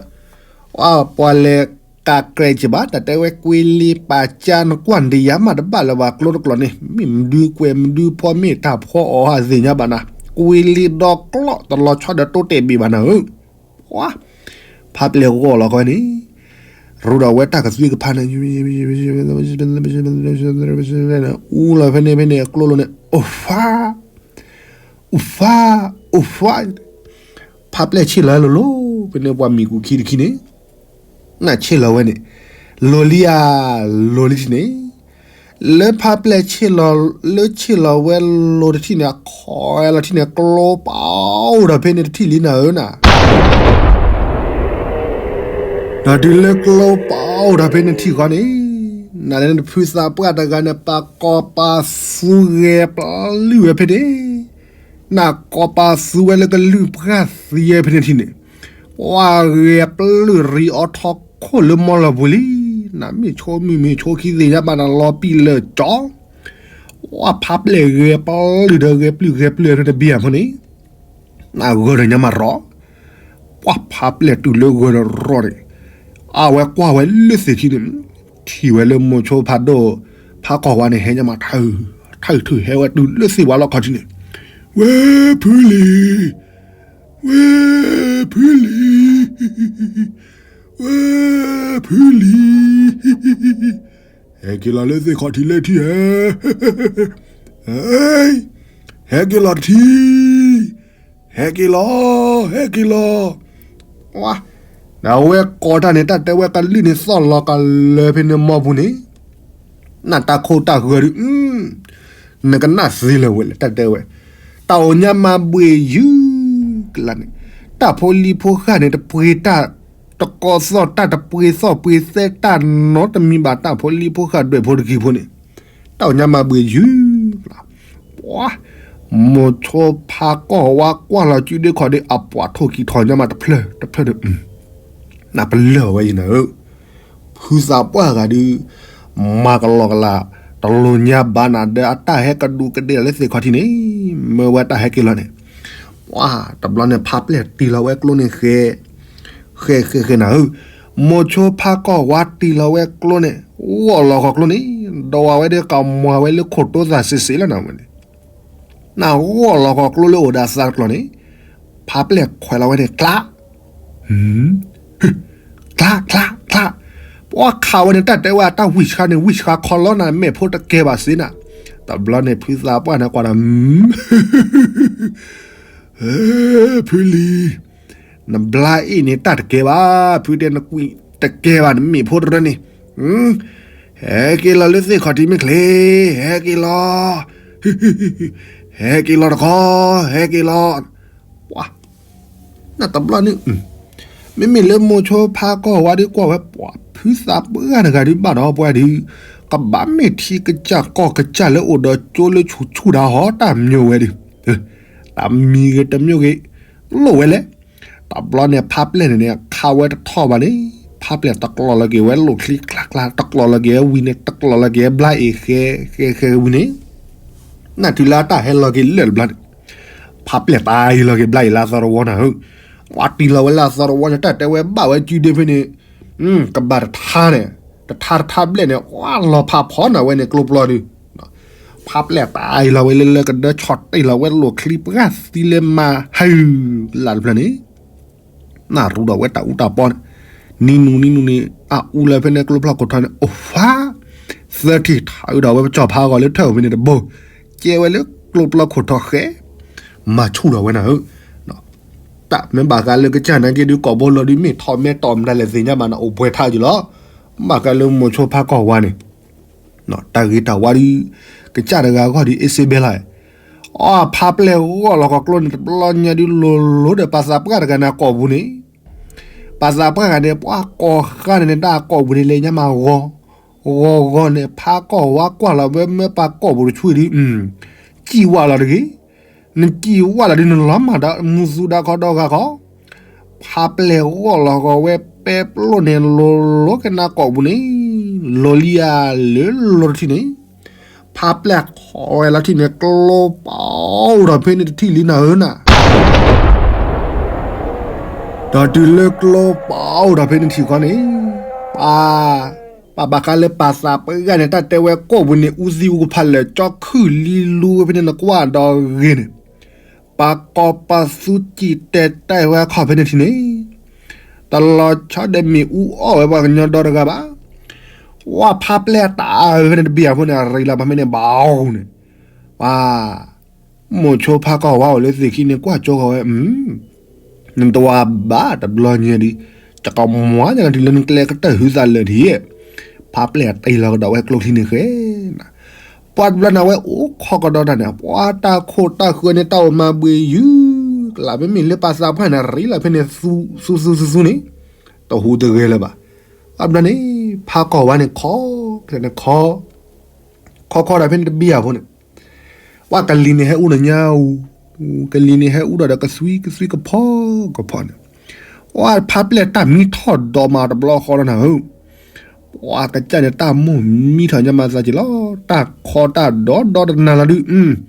ပှၤလဲၤကးကြဲးက့ၤဘၣ် တၢ်တဲဝဲကွ့လ့ပာ်ကၢနကွၢ်ဒံးယၤမးတဘၣ်လၢၤဘၣ် ကျိတကျိာ်န့ၣ် မ့ၢ်မဒုကွဲးမဒုဖီ မ့ၢ်တၢ်ဖီအီၤဟးသ့ၣ်ညါဘၣ်နၤ, ကွ့လ့ဒီကျိာ်တလီၤဆီဒီးတိတဲာ်ဘ့ၣ်ဘၣ်နၤဧၢ. ပှၤ, ဖးပျဲၢ်ဂီၢ်လီၤကီန့ၣ် ရူဒီးဝဲတၢ်ကသွံကဖးန့ၣ် အူလီၤဖဲန့ၣ်ဖဲန့ၣ် အကျိလိၤန့ၣ် အိၣ်ဖး, အိၣ်ဖး, အိၣ်ဖး, ဖးပျဲၢ်ဆ့ၣ်လီၤလိၤလိၤ ဖဲန့ၣ်ပှၤမံၤကူခံတခံန့ၣ် နဆ့ၣ်လီၤဝဲန့ၣ် လိၤလံဧါ, လိၤလံထံၣ်န့ၣ်, လၢဖးပျဲၢ်ဆ့ၣ်လီၤ လၢဆ့ၣ်လီၤဝဲလိၤတထံၣ်န့ၣ် အခီလီၤထံၣ်န့ၣ် ကျိပာ်အိၣ်ဒီးဖဲန့ၣ်တထံၣ်လံနၤဧၢနၤ ဒီးတုၤလၢကျိပာ်အိၣ်ဒီးဖဲန့ၣ်ထံၣ်ဃီန့ၣ်, နၤလၢနဖုသးပှၢ်တဂၤန့ၣ် ပာ်ကီၤပာ်သူဂဲၤပျုၢ်ဝဲဖဲန့ၣ်, နကိးပာ်သူဝဲလၢကလုၢ်ပှၢ်သံဝဲဖဲန့ၣ်ထံၣ်န့ၣ်, ပှၤဂဲၤပျုၢ်ရံးအီထီခိၣ်လၢမီလီၤပူၤလံ, နမ့ၢ်ဆိမုၢ်မ့ၢ်ဆိခံသ့ၣ်ညါဘၣ်နၤလီၤပံာ်လၢာ်ကၠီ ပှၤဖးပျဲၢ်ဂဲၤပျုၢ်ဒီးဂဲၤပျုၢ်ဂဲၤပျုၢ်ဖဲတဘံၣ်အဖိန့ၣ်, နဂၢၢ်ဒီးညါမးရီၤ, ပှၤဖးပျဲၢ်တုၤလၢဂၢၢ်ဒီးရီၤန့ၣ်, အဝဲကွၢ်ဝဲလၢသ့ၣ်ခံန့ၣ်, ထံၣ်ဝဲလၢမိၤဆိဖးဒိၣ်, ဖးကီၢ်ဝါန့ၣ် ဟဲညါမးထၢၣ်, ထၢၣ်ထုးဟဲဝဲတုၤလၢသ့ၣ်ဝါလီခီၣ်ထံးန့ၣ်, ဝဲဖုလံၤ, ဝဲဖုလံၤ ဝဲဖုလံၤ, ဟဲက့ၤလီၤလၢသ့ၣ်ခီၣ်ထံးလၢထံၣ်ဧၢ, ဟဲက့ၤလီၤတထံၣ်, ဟဲက့ၤလီၤ, ဟဲက့ၤလီၤ, ဝါ, ဒီးအဝဲကိးတၢ်န့ၣ် တၢ်တဲဝဲကလုၢ်န့ၣ်သီၣ်လီၤကလၢဖဲန့ၣ်မီပူၤန့ၣ်, နတၢ်ခိၣ်တၢ်ဂၢၢ်ဒုး နကနၣ်သ့လၢၤဝဲလၢတၢ်တဲဝဲ, တၢ်အိၣ်ညါမၤဘှ့ၣ်ယုၢ်ကလါန့ၣ်, တၢ်ဖိလံၤဖိဃာ်န့ၣ် တပှ့ၤတၢ်တကီသီၣ်တၢ် တပှ့ၤသီၣ်ပှ့ၤသဲတၢ်နီတမံၤဘၣ် တၢ်ဖိလံၤဖိဃာ်ဒွဲၣ်ဖိတက့ၢ်ဖိန့ၣ်, တၢ်အိၣ်ညါမၤဘှ့ၣ်ယုၢ်ကလါ, ပှၤ, မိၤဆိဖးကီၢ်ဝါကွၢ်လီၤစုဒ့ခီၣ်ဒ့ အပှၤထိၣ်ကံၤထီၣ်ညါမးတဖျၢၣ်တဖျၢၣ်ဒီး နပလၢၢ်ဝဲယနၤဧၢ, ဖုသးပှၢ်ဂၤဒုး မၤကလီကလး တလိၣ်ညါဘၣ်နၤဒီးအတၢ်ဟဲကဒူးကဒ့ၣ်လီၤလၢသ့ၣ်ခီၣ်ထံးန့ၣ်, မၢဝဲတၢ်ဟဲက့ၤလီၤန့ၣ်, ပှၤ, တဘျီန့ၣ် ဖးပျဲၢ်တံၢ်လီၤဝဲကျိန့ၣ်ဃဲ, ဃဲဃဲဃဲနၤဧၢ, မိၤဆိဖးကီၢ်ဝါတံၢ်လီၤဝဲကျိန့ၣ်, ဂီၢ်လီၤဃီၤကျိန့ၣ်, ဒီးဝဲဒၣ်ကမၤဝဲလၢခိၣ်တိသၣ်စ့စ့လီၤနၤဝဲန့ၣ် နဂီၢ်လီၤဃီၤကျိလၢအိၣ်ဒီးအသးတကျိာ်န့ၣ်, ဖးပျဲၢ်ခွဲးလီၤဝဲန့ၣ် ကျး, ကျး ကျး ကျး, ပှၤခးဝဲန့ၣ် တၢ်တဲဝဲတၢ်ဝံၢ်ဆှါန့ၣ် ဝံၢ်ဆှါခီလီၤနၤ မဲာ်ဖိတကဲဘၣ်စ့နၤ, တဘျီန့ၣ် ဖုသးပှၢ်န့ၣ်ကွၢ်ဒီး ဖုလံၤ, နဘျါအ့ၣ်န့ၣ်တၢ်တကဲဘၣ်, ဖုတဲနကွံာ်တကဲဘၣ် နမဲာ်ဖိတရၢန့ၣ်, ဟဲက့ၤလီၤလၢသ့ၣ်ခီၣ်ထံးမ့ၢ်ချ့, ဟဲက့ၤလီၤ, ဟဲက့ၤလီၤတခီ, ဟဲက့ၤလီၤ, ပှၤ, နတဘျီန့ၣ်, မ့မ့ၢ်လၢမိၤဆိဖးကီၢ်ဝါဒုးကွၢ်ဝဲပှၤ ဖုသးပှၢ်တဂၤဒုးဘၣ်ဒီးပှၤဒုး, ကဘၣ်မ့ၢ်ထံကစၢ်ကီၢ်ကစၢ်လၢအိၣ်ဒီးကၠိလၢဆူၣ်ဆူၣ်တၢ်ဟီတၢ်မျိာ်ဝဲဒုး, တၢ်မံၤဂ့ၤတမျိာ်ဂ့ၤ, လိၣ်ဝဲလဲၣ်, တဘျီန့ၣ် ဖးပျဲၢ်န့ၣ်န့ၣ် ခးဝဲတထီၣ်ဘၣ်န့ၣ်, ဖးပျဲၢ်တကျီၤလီၤက့ၤဝဲလိာ်ချံကျါကျါ, တကျီၤလီၤက့ၤဝဲဝံၤန့ၣ် တကျီၤလီၤက့ၤဝဲဘျါအ့ၣ်ဃဲဃဲဃဲဝံၤန့ၣ်, နတုၤလၢတၢ်ဟဲလီၤက့ၤလၢာ်တဘျီန့ၣ်, ဖးပျဲၢ်တၢ်အံၤလီၤက့ၤဘျါအ့ၣ်လၢအသီတဝီနၤဧၢ, ပှၤတံၢ်လီၤဝဲလၢအသီတဝီန့ၣ် တၢ်တဲဝဲဘၣ်ဝဲစုဒ့ဖဲန့ၣ်, ကဘၣ်တထါန့ၣ်, တထါတထါဘျဲၣ်န့ၣ် ဝါလီၤဖးဖီနၤဝဲန့ၣ်ကျိပျီဒုး, ဖးပျဲၢ်တၢ်အံၤလီၤဝဲလၢလၢကဒၢဆီၣ်တ့ၢ်လီၤဝဲလိာ်ချံပှၢ်သံလၢမၤဟၢ်လၢ်တဖျၢၣ်န့ၣ် နၢ်ရူဒီးဝဲတၢ်အူတၢ်ပီန့ၣ်, နံၤနုၤနံၤနုၤန့ၣ် အအူလၢဖဲန့ၣ်ကျိပျီခိၣ်ထီန့ၣ် အိၣ်ဖး, သၢထံၣ်ထးအုးဒီးဝဲပကၠီၣ်ဖးဂီၤလၢထၢၣ်အိၣ်ဖဲန့ၣ်တဘိ, ကဲဝဲလၢကျိပျီခိၣ်ထီဃဲ, မၤဆူၣ်ဒီးဝဲနၤဧၢ, တၢ်မ့ၢ်ဘၣ်ဃးလၢကစၢ်နာ်က့ဒုးကိာ်ဘိလီၤဒုးမ့ၢ်ထီၣ်မဲာ်တီၢ်မတၤလဲၣ်သ့ၣ်ညါမးနၤအိၣ်ပှဲၤထါက့ၤလီၤ, ဘၣ်ဃးလၢမိၤဆိဖးကီၢ်ဝါန့ၣ် တၢ်ဂ့ၤတၢ်ဝါဒုး, ကစၢ်တဂၤအဂီၢ်ဒုး အ့စ့ဘဲလီၤ, အဖးပျဲၢ်ဂီၢ်လီၤကီၢ်ကျိန့ၣ် တဘျီညါဒုးလိၤလိၤဒီးပှၤသးပှၢ်တဂၤန့ၣ်ကိာ်ပူၤန့ၣ်, ပှၤသးပှၢ်တဂၤန့ၣ် ပှၤကိးဃါန့ၣ်န့ၣ် တၢ်ကိာ်ပူၤန့ၣ်လဲၤညါမးဂီၤ, ဂီၤဂီၤန့ၣ် ဖးကီၢ်ဝါကွၢ်လီၤဝဲမ့ၢ်ပှၤကိာ်ပူၤတဆူၣ်ဒုး, စံၣ်ဝါလီၤတဂ့ၤ, နစံၣ်ဝါလီၤဒုးနလီၤမၢ်ဒီးမူသူဒီးခီဒီဂၤခီ, ဖးပျဲၢ်ဂီၢ်လီၤကီၢ်ဝဲပဲပျိၢ်န့ၣ်လိၤလိၤကနၣ်ကိာ်ပူၤန့ၣ် လီၤလံဧါ လၢလီၤတထံၣ်န့ၣ်, ဖါပျဲၢ်ထီၣ်ဝဲလီၤတထံၣ်န့ၣ် ကျိပအိၣ်ထီၣ်ဖဲန့ၣ်တထံၣ်လံနၤဧၢနၤ. ဒီးတုၤလၢကျိပအိၣ်ထီၣ်ဖဲန့ၣ်ထံၣ်ဃီန့ၣ်, ပှၤ ပှၤဘၣ်ဃးလၢပာ်သးပှၢ်ဂၤန့ၣ် တၢ်တဲဝဲကိာ်ပူၤန့ၣ် အူသံအူကဖးလၢာ် ကၠီခုၣ်လံလူဝဲဖဲန့ၣ် နကွၢ်ဒီးဂ့ၤန့ၣ်, ပှၤကိးပသူစံၣ်တဲၤတဲဝဲအခီၣ်ဖဲန့ၣ်ထံၣ်န့ၣ်, တလီၤဆီဒီးမ့ၣ်အူအီၣ်ဝဲပှၤကညီဒီတဂၤဘၣ်. ဝဲဖါပျဲၢ်တၢ်အၢဖဲန့ၣ်တဘ့ၣ်အဖိန့ၣ် အရံးလီၤပှၤဖဲန့ၣ်ဘၣ်အီၤန့ၣ်, ပှၤ မိၤဆိဖါကီၢ်ဝါအိၣ်လၢသ့ၣ်ခံန့ၣ် ကွၢ်ကၠိဃီၤဝဲ, နတဝၤဘၣ်တဘျီညါဒီး, တကမၤညါနတုၤလၢနကျဲကတၢၢ်ဟုသးလၢာ်ဒ်, ဖါပျဲၢ်တ့လီၤကဒီးဝဲကျိချံန့ၣ်ဃဲ, ပှၤတဘျီန့ၣ်ဝဲအိၣ်ခိးကဒီးတၢ်န့ၣ် ပှၤတၢ်ခိၣ်တၢ်ဃၢၤန့ၣ် တၢ်အိၣ်မၤဘှံးယုၢ်ကလး မ့မ့ၢ်လၢပာ်သးပှၢ်န့ၣ် ရံးလီၤဖဲန့ၣ် သူသူသူသူန့ၣ်, တဟူးတဂဲၤလၢၤဘၣ်. ဘၣ်ဘျီန့ၣ် ဖါကီၢ်ဝါန့ၣ်ခီ, ဖဲန့ၣ်ခီ, ခီခီဒီးဖဲန့ၣ်တဘ့ၣ်အဖိန့ၣ် ပှၤကလံၤန့ၣ်ဟဲအူဒီးညါအူ, ကလံၤန့ၣ်ဟဲအူဒီးဒီးကသွံကသွံကဖီကဖီန့ၣ်, ပှၤဖါပျဲၢ်တၢ်မံထီၣ်ဒီးမးတဘျီဃီလီၤနၤဧၢ, ပှၤကစၢ်န့ၣ်တၢ်မိၣ်မံထီၣ်ညါမၤသးက့ၤလီၤ, တၢ်ခီတၢ်ဒီဒီတနၤလီၤဒုး,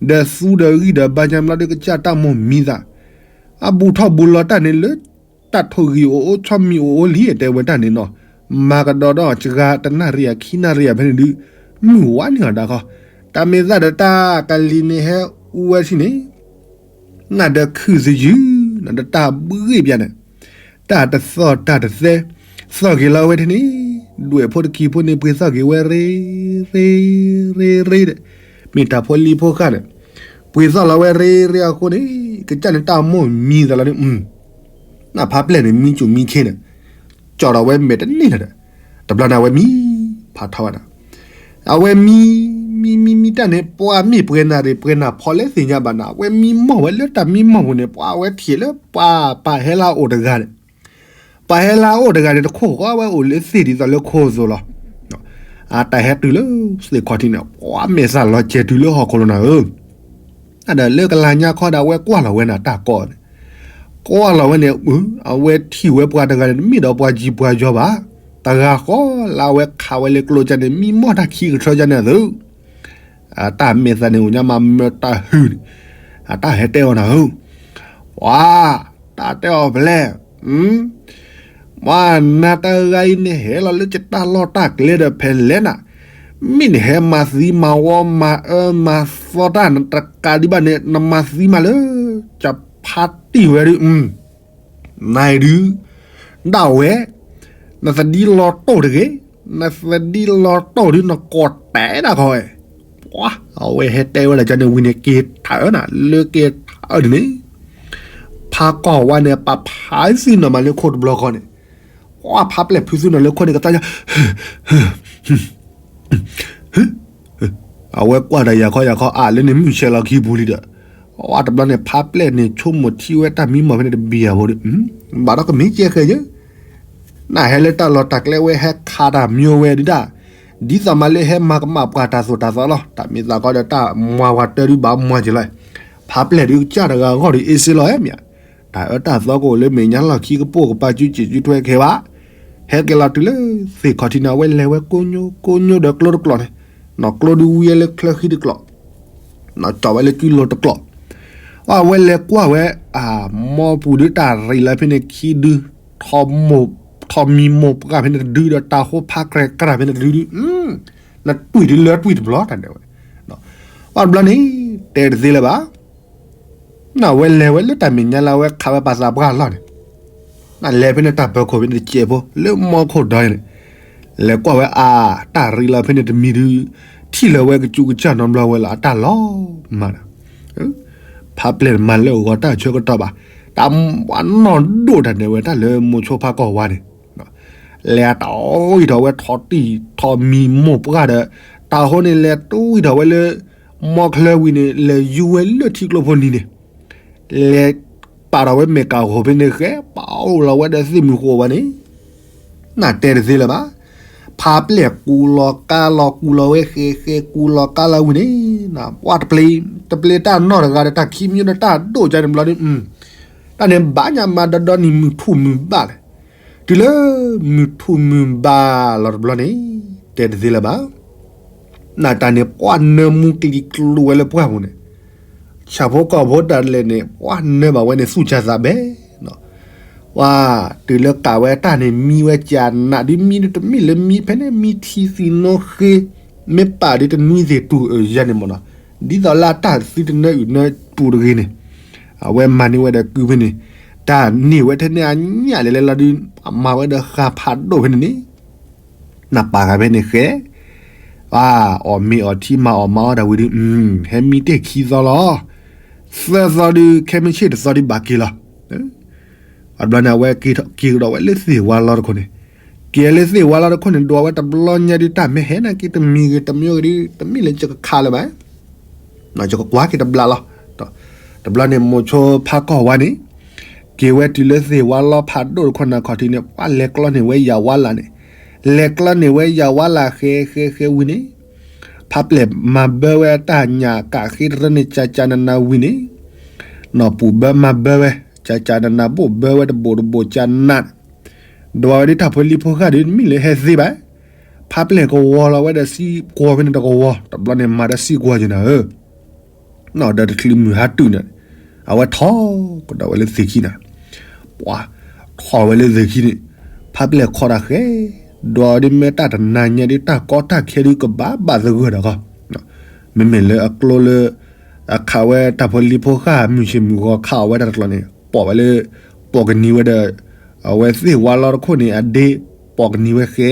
ဒီးသူဒီးဂံၢ်ဒီးဘါညါဘျီဒုး ကစၢ်တၢ်မိၣ်မံသး, အဘူးထီၣ်ဘူးလီၤတၢ်န့ၣ်လၢ တၢ်ထိၣ်ဂံၢ်အိၣ်အိၣ်ဆီမံၤအိၣ်အိၣ်လံ တဲဝဲတၢ်န့ၣ်နီၤ, မၤကဒီးဒီးစှၤတနၣ်ရံၣ်အခံနၣ်ရံၣ်အဖဲန့ၣ်ဒုး, မုၢ်ဝါန့ၢ်အီၤဒၣ်ခီ, တၢ်မ့ၢ်သးဒီးတၢ်ကလံၤန့ၣ်ဟဲအူဝဲထံၣ်န့ၣ်, နဒီးခုၣ်သယုၢ်, နဒီးတၢ်ဘှ့ၣ်ပျၢ်န့ၣ်, တၢ်တသီၣ်တၢ်တသဲ, သီၣ်က့ၤလီၤဝဲထံၣ်န့ၣ်, ဒွဲၣ်ဖိတကံၤဖိန့ၣ် ပှ့ၤသီၣ်က့ၤဝဲရ့, ရ့, ရ့, ရ့ဒီး, မ့ၢ်တၢ်ဖိလံၤဖိဃၣ်န့ၣ်, ပှ့ၤသီၣ်လီၤဝဲရ့ရ့အဃိန့ၣ်, ကစၢ်န့ၣ်တၢ်မိၣ်မံသးလီၤန့ၣ်, နဖါပျဲၢ်န့ၣ် မံစူၣ်မံခ့န့ၣ်, ကၠီၣ်ဒီးဝဲမဲာ်တန့ၢ်လၢၤဒီး, တဘျီန့ၣ်အဝဲမံ, ဖးထီဝဲဒၣ်, အဝဲမံ, မံမံမံတၢ်န့ၣ် ပှၤမ့ၢ်ပှဲၤနၢ်ရံၣ်ပှဲၤနၢ်ဖီလၢသ့ၣ်ညါဘၣ်န့ၣ် အဝဲမံမီၢ်ဝဲလၢတၢ်မံမီၢ်ပူၤန့ၣ် ပှၤအဝဲထံၣ်လၢပှၤပာ်ဟဲလၢအအိၣ်တဂၤန့ၣ်, ပာ်ဟဲလၢအအိၣ်တဂၤန့ၣ် တခိၣ်ဃီဝဲအိၣ်လၢသ့ၣ်ဒ်သိးလၢခိၣ်အသိးလီၤ. အတၢ်ဟဲတုၤလၢသ့ၣ်ခီၣ်ထံးန့ၣ် ပှၤမဲာ်သၣ်လီၤစဲၤတုၤလၢဟီၣ်ခိၣ်လီၤနၤဧၢ, ဒီးလၢကလၤညါခီဒီး အဝဲကွၢ်လီၤဝဲန့ၣ်တၢ်ကီန့ၣ်, ကွၢ်လီၤဝဲန့ၣ်, အဝဲထံၣ်ဝဲပှၤတဂၤန့ၣ် တမ့ၢ်ဒီးပှၤကံပှၤယီၤဘၣ်, တဂၤဃီလၢအဝဲခးဝဲလၢကျိကၢ်န့ၣ် မံမီၢ်တၢ်ခံကထၢကၢ်န့ၣ်အသိး အတၢ်မဲာ်သၣ်န့ၣ် အိၣ်ညါမးမၢတၢ်ဟုၣ်န့ၣ်, အတၢ်ဟဲတဲအီၤနၤဧၢ, ပှၤ, တၢ်တဲအီၤဖဲလဲၣ်, ပှၤနၤတဂၤအံၤန့ၣ် ဟဲလီၤလၢယတၢ်လီၢ်တၢ်ကျဲဒီးဖဲလဲၣ်နၤ, မ့ၢ်နဟဲမၤသံမၤဝီမၤအၢမၤသီတၢ်နတကးဒံးဘၣ်န့ၣ် နမၤသံမးလၢ ယဖါတံၢ်ဝဲဒုး နဒုး, ဒၣ်ဝဲ, နသဒံလီၤတိၢ်တဂ့ၤ, နသဒံလီၤတိၢ်ဒုး နကိးတဲဒၣ်ခီဝဲ, ပှၤ, အဝဲဟဲတဲဝဲဒၣ်ကန့ၣ်ဝံၤန့ၣ် က့ၤထးအၢနၤ လၢက့ၤထးအၢဒ်န့ၣ်, ဖါကီၢ်ဝါန့ၣ် ပာ်ဖးသံနီၤမးလၢခိၣ်တဘျီဃီန့ၣ်, ပှၤဖါပျဲၢ်ဖုးသံနီၤလၢခိၣ်န့ၣ် ကသါညါ အဝဲကွၢ်ဒီးယၤခီယၤခီအါလၢန့ၣ်မုၢ်ဆဲးလီၤခံပူၤလံဒီး, အဝဲတဘျီန့ၣ် ဖါပျဲၢ်န့ၣ် ဆိကမိၣ်ထံဝဲတၢ်မံမီၢ်ဖဲန့ၣ်တဘ့ၣ်အဖိဒီး, ဘၣ်ဒီးကမ့ၢ်ကဲဃဲယၢ, နဟဲလၢတၢ်လီၢ်တၢ်ကျဲဝဲဟဲခးတၢ်မံဝဲဒုးဒၣ်, ဒ်သိးမးလၢဟဲမၤကမၣ်ပှၤတၢ်သိၣ်တၢ်သီလီၤ. တၢ်မ့ၢ်သးခီဒီးတၢ်မွၤဝၤတၢ်ဒုးဘၣ်မွၤက့ၤလီၤ, ဖါပျဲၢ်ဒုးကစၢ်တဂၤအဂီၢ်ဒီးအ့စ့လီၤမ့ၢ်ဧါ, တၢ်အၢတၢ်သီကအိၣ်လၢမဲာ်ညါလီၢ်ခံကပိာ်ကပၤစုစ့ၣ်စုထွဲကဲဘၣ်, ဟဲက့ၤလီၤတုၤလၢသ့ၣ်ခီၣ်ထံးန့ၣ် အဝဲလဲၤဝဲကိညိကိညိဒီးကျိတကျိာ်န့ၣ်, နီၢ်ကျိဒုးဝံၤလၢချၢဃံတကျိာ်, နီၢ်ကၠီၣ်ဝဲလၢကုလိၤတကျိာ်, အဝဲလဲၤကွၢ်ဝဲ, အမိၢ်ပူၤဒုးတၢ်ရံးလၢဖဲန့ၣ်ခံဒု, ထီၣ်မံမီၢ်ပှၢ်ဖဲန့ၣ်တဒုဒီးတၢ်ဃိဖးကြဲကြၢးဖဲန့ၣ်တဒုဒု, နတွံၢ်ဒုးလၢတွံၢ်တဘျီတၢ်ဒဲးဝဲ, အတဘျီန့ၣ်, တဲတသ့လၢၤဘၣ် နဝဲလဲၤဝဲလၢတၢ်မဲာ်ညါလၢအဝဲခးဝဲပာ်သးပှၢ်လီၢ်န့ၣ်, နလဲၤဖဲန့ၣ်တၢ်ပၢၤခိၣ်ဖဲန့ၣ်တစဲးဖိ လၢမိၢ်ခိၣ်ဒီန့ၣ်, လဲၤကွၢ်ဝဲအါ, တၢ်ရံးလီၤဖဲန့ၣ်တမံၤဒုး, ထံၣ်လၢၤဝဲကစူးကစၢ်နီတဘျီဝဲလီၤ အတၢ်လီၤမၢ်ဒီး, ဖါပျဲၢ်မၤလၢအဂီၤတၢ်ဆၢကတီၢ်ဘၣ်, တၢ်ဝဲနီၢ်ဒိၣ်တၢ်ဒဲးဝဲတၢ်လၢမိၤဆိဖါကီၢ်ဝါန့ၣ် လဲၤတၢ်အီၣ်အံၤထီၣ်ဝဲထီၣ်တံၢ်ထီၣ်မံမီၢ်ပှၢ်ဒီး, တၢ်ဃိန့ၣ်လဲၤတူၢ်အံၤထီၣ်ဝဲလၢ, မီချၢဝံၤန့ၣ် လဲၤယူၤဝဲလၢထံကျိဖိနံၤန့ၣ်, လဲၤပာ်ထီၣ်ဝဲမဲာ်ကးဂီၤဖဲန့ၣ်ဃဲ ပာ်အိၣ်လီၤဝဲဒီးသ့ၣ်မုၢ်ဃိဝဲန့ၣ်, နတဲတသ့လၢၤဘၣ်, ဖါပျဲၢ်ကူလီၤကါလီၤကူလီၤဝဲဃဲဃဲကူလီၤကါလီၤဝံၤန့ၣ်, ပှၤတပျ့ၤ, တပျ့ၤတၢ်နီၢ်တဂၤဒီးတၢ်ခံမံၤဒီးတၢ်ဒိၣ်ကန့ၣ်ဘျီဒုး, တၢ်န့ၣ်ဘၣ်ညါမၤဒီဒီနံၤမုၢ်ထူၣ်မုၢ်ဘၣ်လဲၣ်, တုၤလၢမုၢ်ထူၣ်မုၢ်ဘါလီၤတဘျီန့ၣ် တဲတသ့လၢၤဘၣ်. နတၢ်န့ၣ် ပှၤနၢမူကျံၤကျိၤဝဲလၢပှၢ်ပူၤန့ၣ်, ဆၣ်ဖိကီၢ်ဖိတၢ်လဲၤန့ၣ် ပှၤနၢဘၣ်ဝဲန့ၣ် သူၣ်ကၢ်သးဘဲ ပှၤတုၤလၢကးဝဲတၢ်န့ၣ် မံဝဲကၢ်နးဒ်မံတမံၤလၢမံဖဲန့ၣ် မံထံသံနိဃ့, မ့ၢ်ပာ်ဒ်တနွံသ့ၣ်တူၢ်အၢၣ်ယဲန့ၣ်မ့ၢ်နီၤ, ဒ်သိးလၢအတၢ်သုတနၢအုၣ်နၢပူၤတဂ့ၤန့ၣ်, အဝဲမၤန့ၢ်ဝဲဒီးကုဖဲန့ၣ်, တၢ်န့ၢ်ဝဲထဲန့ၣ်အညၣ်လဲၤလဲၤလီၤဒုး အမၤဝဲဒီးဃာ်ဖးဒိၣ်ဖဲန့ၣ်န့ၣ် နပာ်ဂၤဖဲန့ၣ်ဃဲ, အီၣ်မ့ၤအီၣ်ထံမၤအီၣ်မၤအီၣ်တၢ်ဝံၤဒီး ဟဲမံတ့ၢ်ခံသီလီၤ. သၢသီဒုး ခဲမုၢ်ဆ့ၣ်တသီဒုးဘၣ်က့ၤလီၤ. အဘျီန့ၣ် အဝဲက့ၤကဒီးဝဲလၢသ့ၣ်ဝါလီတခိၣ်န့ၣ်, က့ၤလၢသ့ၣ်ဝါလီတခိၣ်န့ၣ် ဒွးဝဲတဘျီညါဒုး တၢ်မ့ၢ်ဟဲနာ်က့တမံၤဂ့ၤ တမံၤဂ့ၤဒုး တမ့ၢ်လၢယကခးလၢၤဘၣ်, ယကကွၢ်က့ၤတဘျီလီၤ. တဘျီန့ၣ် မိၤဆိဖါကီၢ်ဝါန့ၣ် က့ၤဝဲတုၤလၢသ့ၣ်ဝါလီဖးဒိၣ်တခိၣ်နၤခီၣ်ထံးန့ၣ် ပှၤလဲၤကျီန့ၢ်ဝဲယၤဝါလၢ်န့ၣ်, လဲၤကျီန့ၢ်ဝဲယၤဝါလၢ်ဃဲဃဲဃဲဝံၤန့ၣ်, ဖါပျဲၢ်မၤဘၢဝဲတၢ်ညၣ်ကးဃ့တရၢန့ၣ် ကၢ်ကၢ်နးနးဝံၤန့ၣ်, နီၢ်ပူၤဘၢမၤဘၢဝဲ ကၢ်ကၢ်နးနး ဘိၣ်ဘၢဝဲတဘိၣ်တဘိၣ်ကၢ်နး, ဒွးဝဲဒ်တၢ်ဖိလံၤဖိဃၢ်ဒုး တမ့ၢ်လၢဟဲသ့ဘၣ်, ဖါပျဲၢ်ကဝီၤလီၤဝဲဒီးစံကွီၤဖဲန့ၣ်တကဝီၤ တဘျီန့ၣ် မၤဒီးစံကွီၤက့ၤနၤဧၢ နီၢ်ဒီးတချုးမုၢ်ဟါတုၤန့ၣ်, အဝဲထီၣ်ကဒီးဝဲလၢသ့ၣ်ခံန့ၣ်, ပှၤထီၣ်ဝဲလၢသ့ၣ်ခံန့ၣ်, ဖါပျဲၢ်ခီတၢ်ဃဲ, ဒွးဒ်မ့ၢ်တၢ်တနၤညါဒ်တၢ်ကီတၢ်ခဲဒ်ကဘၣ်ဘၣ်သဂၢၢ်ဒီးကီ, မ့မ့ၢ်လၢအကျိလၢ အခးဝဲတၢ်ဖိလံၤဖိဃၢ်မုၢ်ဆ့ၣ်မုၢ်ဂီၤခးအီၣ်ဝဲတၢ်တကျီန့ၣ် ပိာ်ဝဲလၢ ပိာ်ကနံၤဝဲဒီး အဝဲသ့ၣ်ဝါလီတခိၣ်န့ၣ် အဒ့ပိာ်ကနံၤဝဲဃဲ,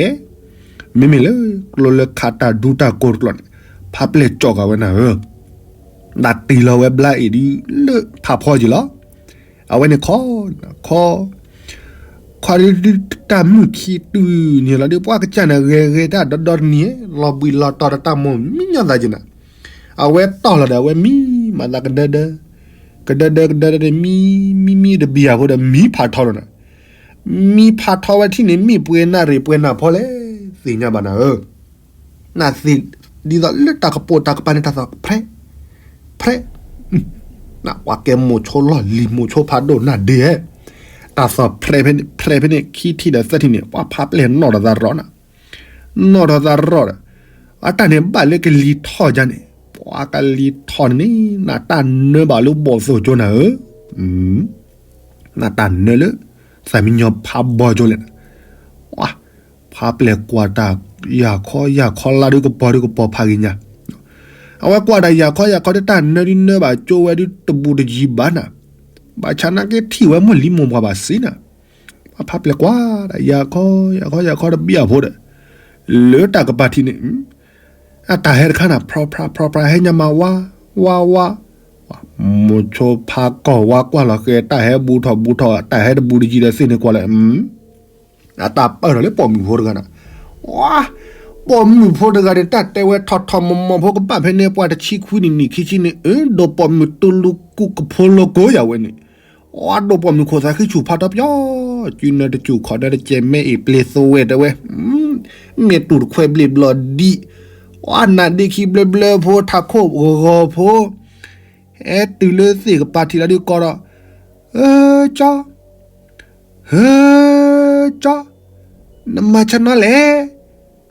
မ့မ့ၢ်လၢကျိလၢခးတၢ်ဒူတၢ်ကိးတကျီန့ၣ်, ဖါပျဲၢ်ကၠီၣ်ဃာ်ဝဲနၤဧၢ, တၢ်တ့ၢ်လီၤဝဲဘျါအ့ၣ်ဒ်လၢဖးဖီက့ၤလီၤ. အဝဲန့ၣ်ခီ, ခီ, ခီဒ်တၢ်မုၢ်ခံတုၤန့ၣ်လီၤဒ်ပှၤကစၢ်န့ၣ် ဂဲၤဂဲၤတၢ်ဒီဒီတနံၤ လီၤဘှံးလီၤတီၤတၢ်မီၢ်မံညီသးက့ၤနၤ, အဝဲတီၢ်လီၤဒီးအဝဲမံမၤသးကဒၢဒၢ, ကဒၢဒၢကဒၢဒၢဒီးမံ, မံမံတဘံၣ်အဖိဒီးမံဖးထီလီၤနၤ, မံဖးထီဝဲထံၣ်န့ၣ် မ့ၢ်ပှဲၤနၣ်ရံၣ်ပှဲၤနၣ်ဖီလဲၣ်, သ့ၣ်ညါဘၣ်နၤဧၢ နသ့ၣ်, ဒ်သိးလၢတၢ်ကပိာ်တၢ်ကပၤန့ၣ် တၢ်သီၣ်ဖျဲး, ဖျဲး, ပှၤကဲမိၤဆိလီၢ်လံၤ မိၤဆိဖးဒိၣ်နၢ်ဒ့ဟဲ, တၢ်သီၣ်ဖျဲးဖဲန့ၣ် ဖျဲးဖဲန့ၣ် ခံထံၣ်ဒီးသၢထံၣ်န့ၣ် ပှၤဖးပျဲၢ်နီၣ်ထီၣ်သးရီၣ်နၤ, နီၣ်ထီၣ်သးရီၣ်ဒီး, အတၢ်န့ၣ်ဘၣ်လၢကလံၤထီၣ်ယါန့ၣ် ပှၤကလံၤထီၣ်န့ၣ်န့ၣ် နတၢ်နၢဘၣ်လၢဘီၣ်သိၣ်ကၠိနၤဧၢ, နတၢ်နၢလၢ သးမံညီဖးဘီကၠိလဲၣ်နၤ ဖးပျဲၢ်ကွၢ်တၢ် ယၤခီယၤခီလါဒုကပီၤဒုကပီၤဖးဂ့ၤညါ, အဝဲကွၢ်တၢ်ယၤခီယၤခီဒ်တၢ်နၢဒုနၢဘၣ်ကၠိဝဲဒုတဘူးတယံၤဘၣ်နၤ, ဘၣ်ဆၣ်နာ်က့ထံၣ်ဝဲမိၢ်လံမိၢ်ပှၢ်ဘၣ်စ့နၤ, ပှၤဖးပျဲၢ်ကွၢ်တၢ်ယၤခီယၤခီယၤခီတဘံၣ်အဖိဒီး, လၢတၢ်ကပၤထံးန့ၣ် အတၢ်ဟဲတခါနၤ ဖြီဖြါဖြီဖြါဟဲညါမးဝါ ဝါဝါ, မိၤဆိဖးကီၢ်ဝါကွၢ်လီၤဃဲ တၢ်ဟဲဘူးထီၣ်ဘူးထီၣ် တၢ်ဟဲတဘူးတယံၤဒီးသ့ၣ်န့ၣ်ကွၢ်လၢ, အတၢ်ပၢၢ်ထီၣ်လၢပိာ်မုၣ်ဖိတဂၤနၤ, ဝါ, ပိာ်မုၣ်ဖိတဂၤန့ၣ် တၢ်တဲဝဲထီၣ်ထီၣ်မီၤမီၤဖိကဘၣ်ဖဲန့ၣ် ပှၤတဆံခွံနံၣ်နံၣ်ခံဆံန့ၣ် အၢ ဒိၣ်ပိာ်မုၣ်တူလူကူကဖိလိကိးယၤဝဲန့ၣ်, ဝါဒိၣ်ပိာ်မုၣ်ခိၣ်သးဃံဆူၣ်ဖးထီပၠီ, ကုနၢတစူၢ်ခီၣ်နၢတကဲးမဲအ့ၣ်ပျ့ၤသဝဲတဲဝဲ, မ့ၢ်တူၢ်တခွဲဘျ့ဘျီဒံး, ဝါနါဒ့ခံဘျၢဘျၢဖိ ထးခိၣ်ဂီၤဂီၤဖိ, ဟဲတုၤလၢသ့ၣ်ကပၤထံးလီၤဒုးကီဒီး, ဟၢကၠီ, ဟၢကၠီ, နမၤဆၢနီၤလဲၣ်,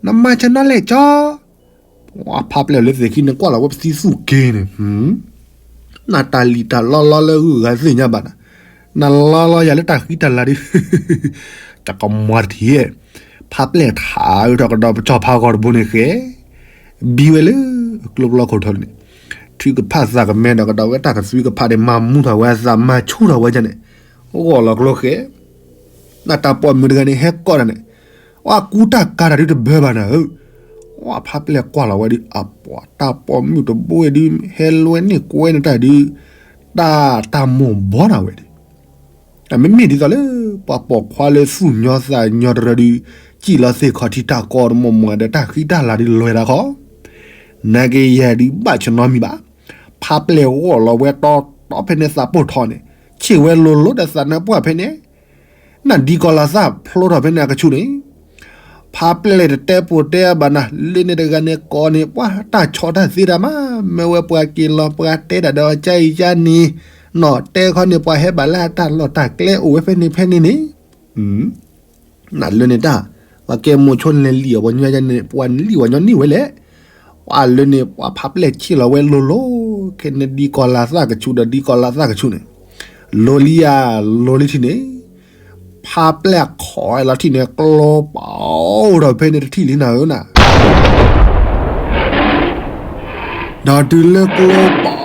နမၤဆၢနီၤလဲၣ်ကၠီ, ဝါဖးပျဲၢ်လၢသ့ၣ်ခံန့ၣ်ကွၢ်လီၤဝဲပသံသူၣ်က့ၤန့ၣ်, နတၢ်လံၣ်တၢ်လီလီလၢဂုၤဂၤသ့ၣ်ညါဘၣ်နၤ, နလီလီယၤလၢတၢ်ဃံတၢ်လၤဒုး, တၢ်ကမၤတထံၣ်, ဖးပျဲၢ်ထးအုးထီၣ်ကဒီးပကၠီၣ်ဖးဂီၤတဘိန့ၣ်ဃဲ, ဘံဝဲလၢကျိပျီခိၣ်ထီၣ်န့ၣ်, ထုကဖၣ်သးကမဲဒီးကဒီးဝဲတၢ်ကသွံကဖၣ်န့ၣ် မၤမူထီၣ်ဝဲအသးမၤဆူၣ်ထီၣ်ဝဲဒၣ်န့ၣ်, ဂီၢ်လီၤကျိဃဲ နတၢ်ပိာ်မုၣ်တဂၤန့ၣ် ဟဲကိးတၢ်န့ၣ်, ဝါကူတၢ်ကၤတၢ်ဒုးတဘၢဘၣ်နၤဧၢ, ဝါဖးပျဲၢ်ကွၢ်လီၤဝဲဒုး အပှၤတၢ်ပိာ်မုၣ်တဘိဝဲဒုး ဟဲလွဲန့ၢ်ကွဲန့ၢ်တၢ်ဒုး, တၢ်တၢ်မိၢ်ဘီနၤဝဲဒၣ်, အမ့မ့ၢ်ဒ်သိးလၢ ပှၤပိာ်ခွါလၢသူၣ်ညီသးညီတရၢဒုး, စံၣ်လီၤသ့ၣ်ခီၣ်ထံးတၢ်ကီတမီၢ်မီၢ်ဒီးတၢ်ဃံတၢ်လၤဒုးလွဲၤတၢ်ခီ, နာ်က့ယဲဒုးဘၣ်ဆၢနီတမံၤဘၣ်, ဖးပျဲၢ်ဂီၢ်လီၤဝဲတီတီဖဲန့ၣ်သးပိာ်ထီန့ၣ်, ဆ့ၣ်ဝဲလိၤလိၤဒီးသးနါပှၢ်ဖဲန့ၣ် နဒံကီၤလၤသၣ်ဖျိထီၣ်ဖဲန့ၣ်အကဆူၣ်န့ၣ်, ဖးပျဲၢ်တတဲပိာ်တဲအဘၣ်နၤ လၢန့ၣ်တဂၤန့ၣ်ကိးန့ၣ် ပှၤတၢ်ဆီတၢ်သ့တၢ်မး, မ့ၢ်ဝဲပှၤက့ၤလီၤပှၤတဲတၢ်ဒီးကၢ်အံၤကၢ်န့ၣ်, နီၢ်တဲခီန့ၣ် ပှၤဟဲဘၣ်လၢအတၢ်လီၢ်တၢ်ကျဲအိၣ်ဝဲဖဲန့ၣ်ဖဲန့ၣ်န့ၣ်, နလၢန့ၣ်တၢ်, ပှၤကဲမိၤဆိန့ၣ်လံၣ်အီၤပှၤညီန့ၣ် ပှၤလံၣ်ပှၤညီန့ၢ်ဝဲလဲၣ်. ပှၤလၢန့ၣ် ပှၤဖးပျဲၢ်ဆ့ၣ်လီၤဝဲလိၤလိၤ, ခဲန့ၣ်ဒ်ကီၤလၤသၣ်ကဆူၣ်ဒီးဒ်ကီၤလၤသၣ်ကဆူၣ်န့ၣ်, လိၤလံဧါ, လိၤလံထံၣ်န့ၣ်, ဖးပျဲၢ်ခိးဝဲလီၤထံၣ်န့ၣ် ကျိပအိၣ်ဒီးဖဲန့ၣ်တထံၣ်လံနၤဧၢနၤ ဒီးတုၤလၢကျိပ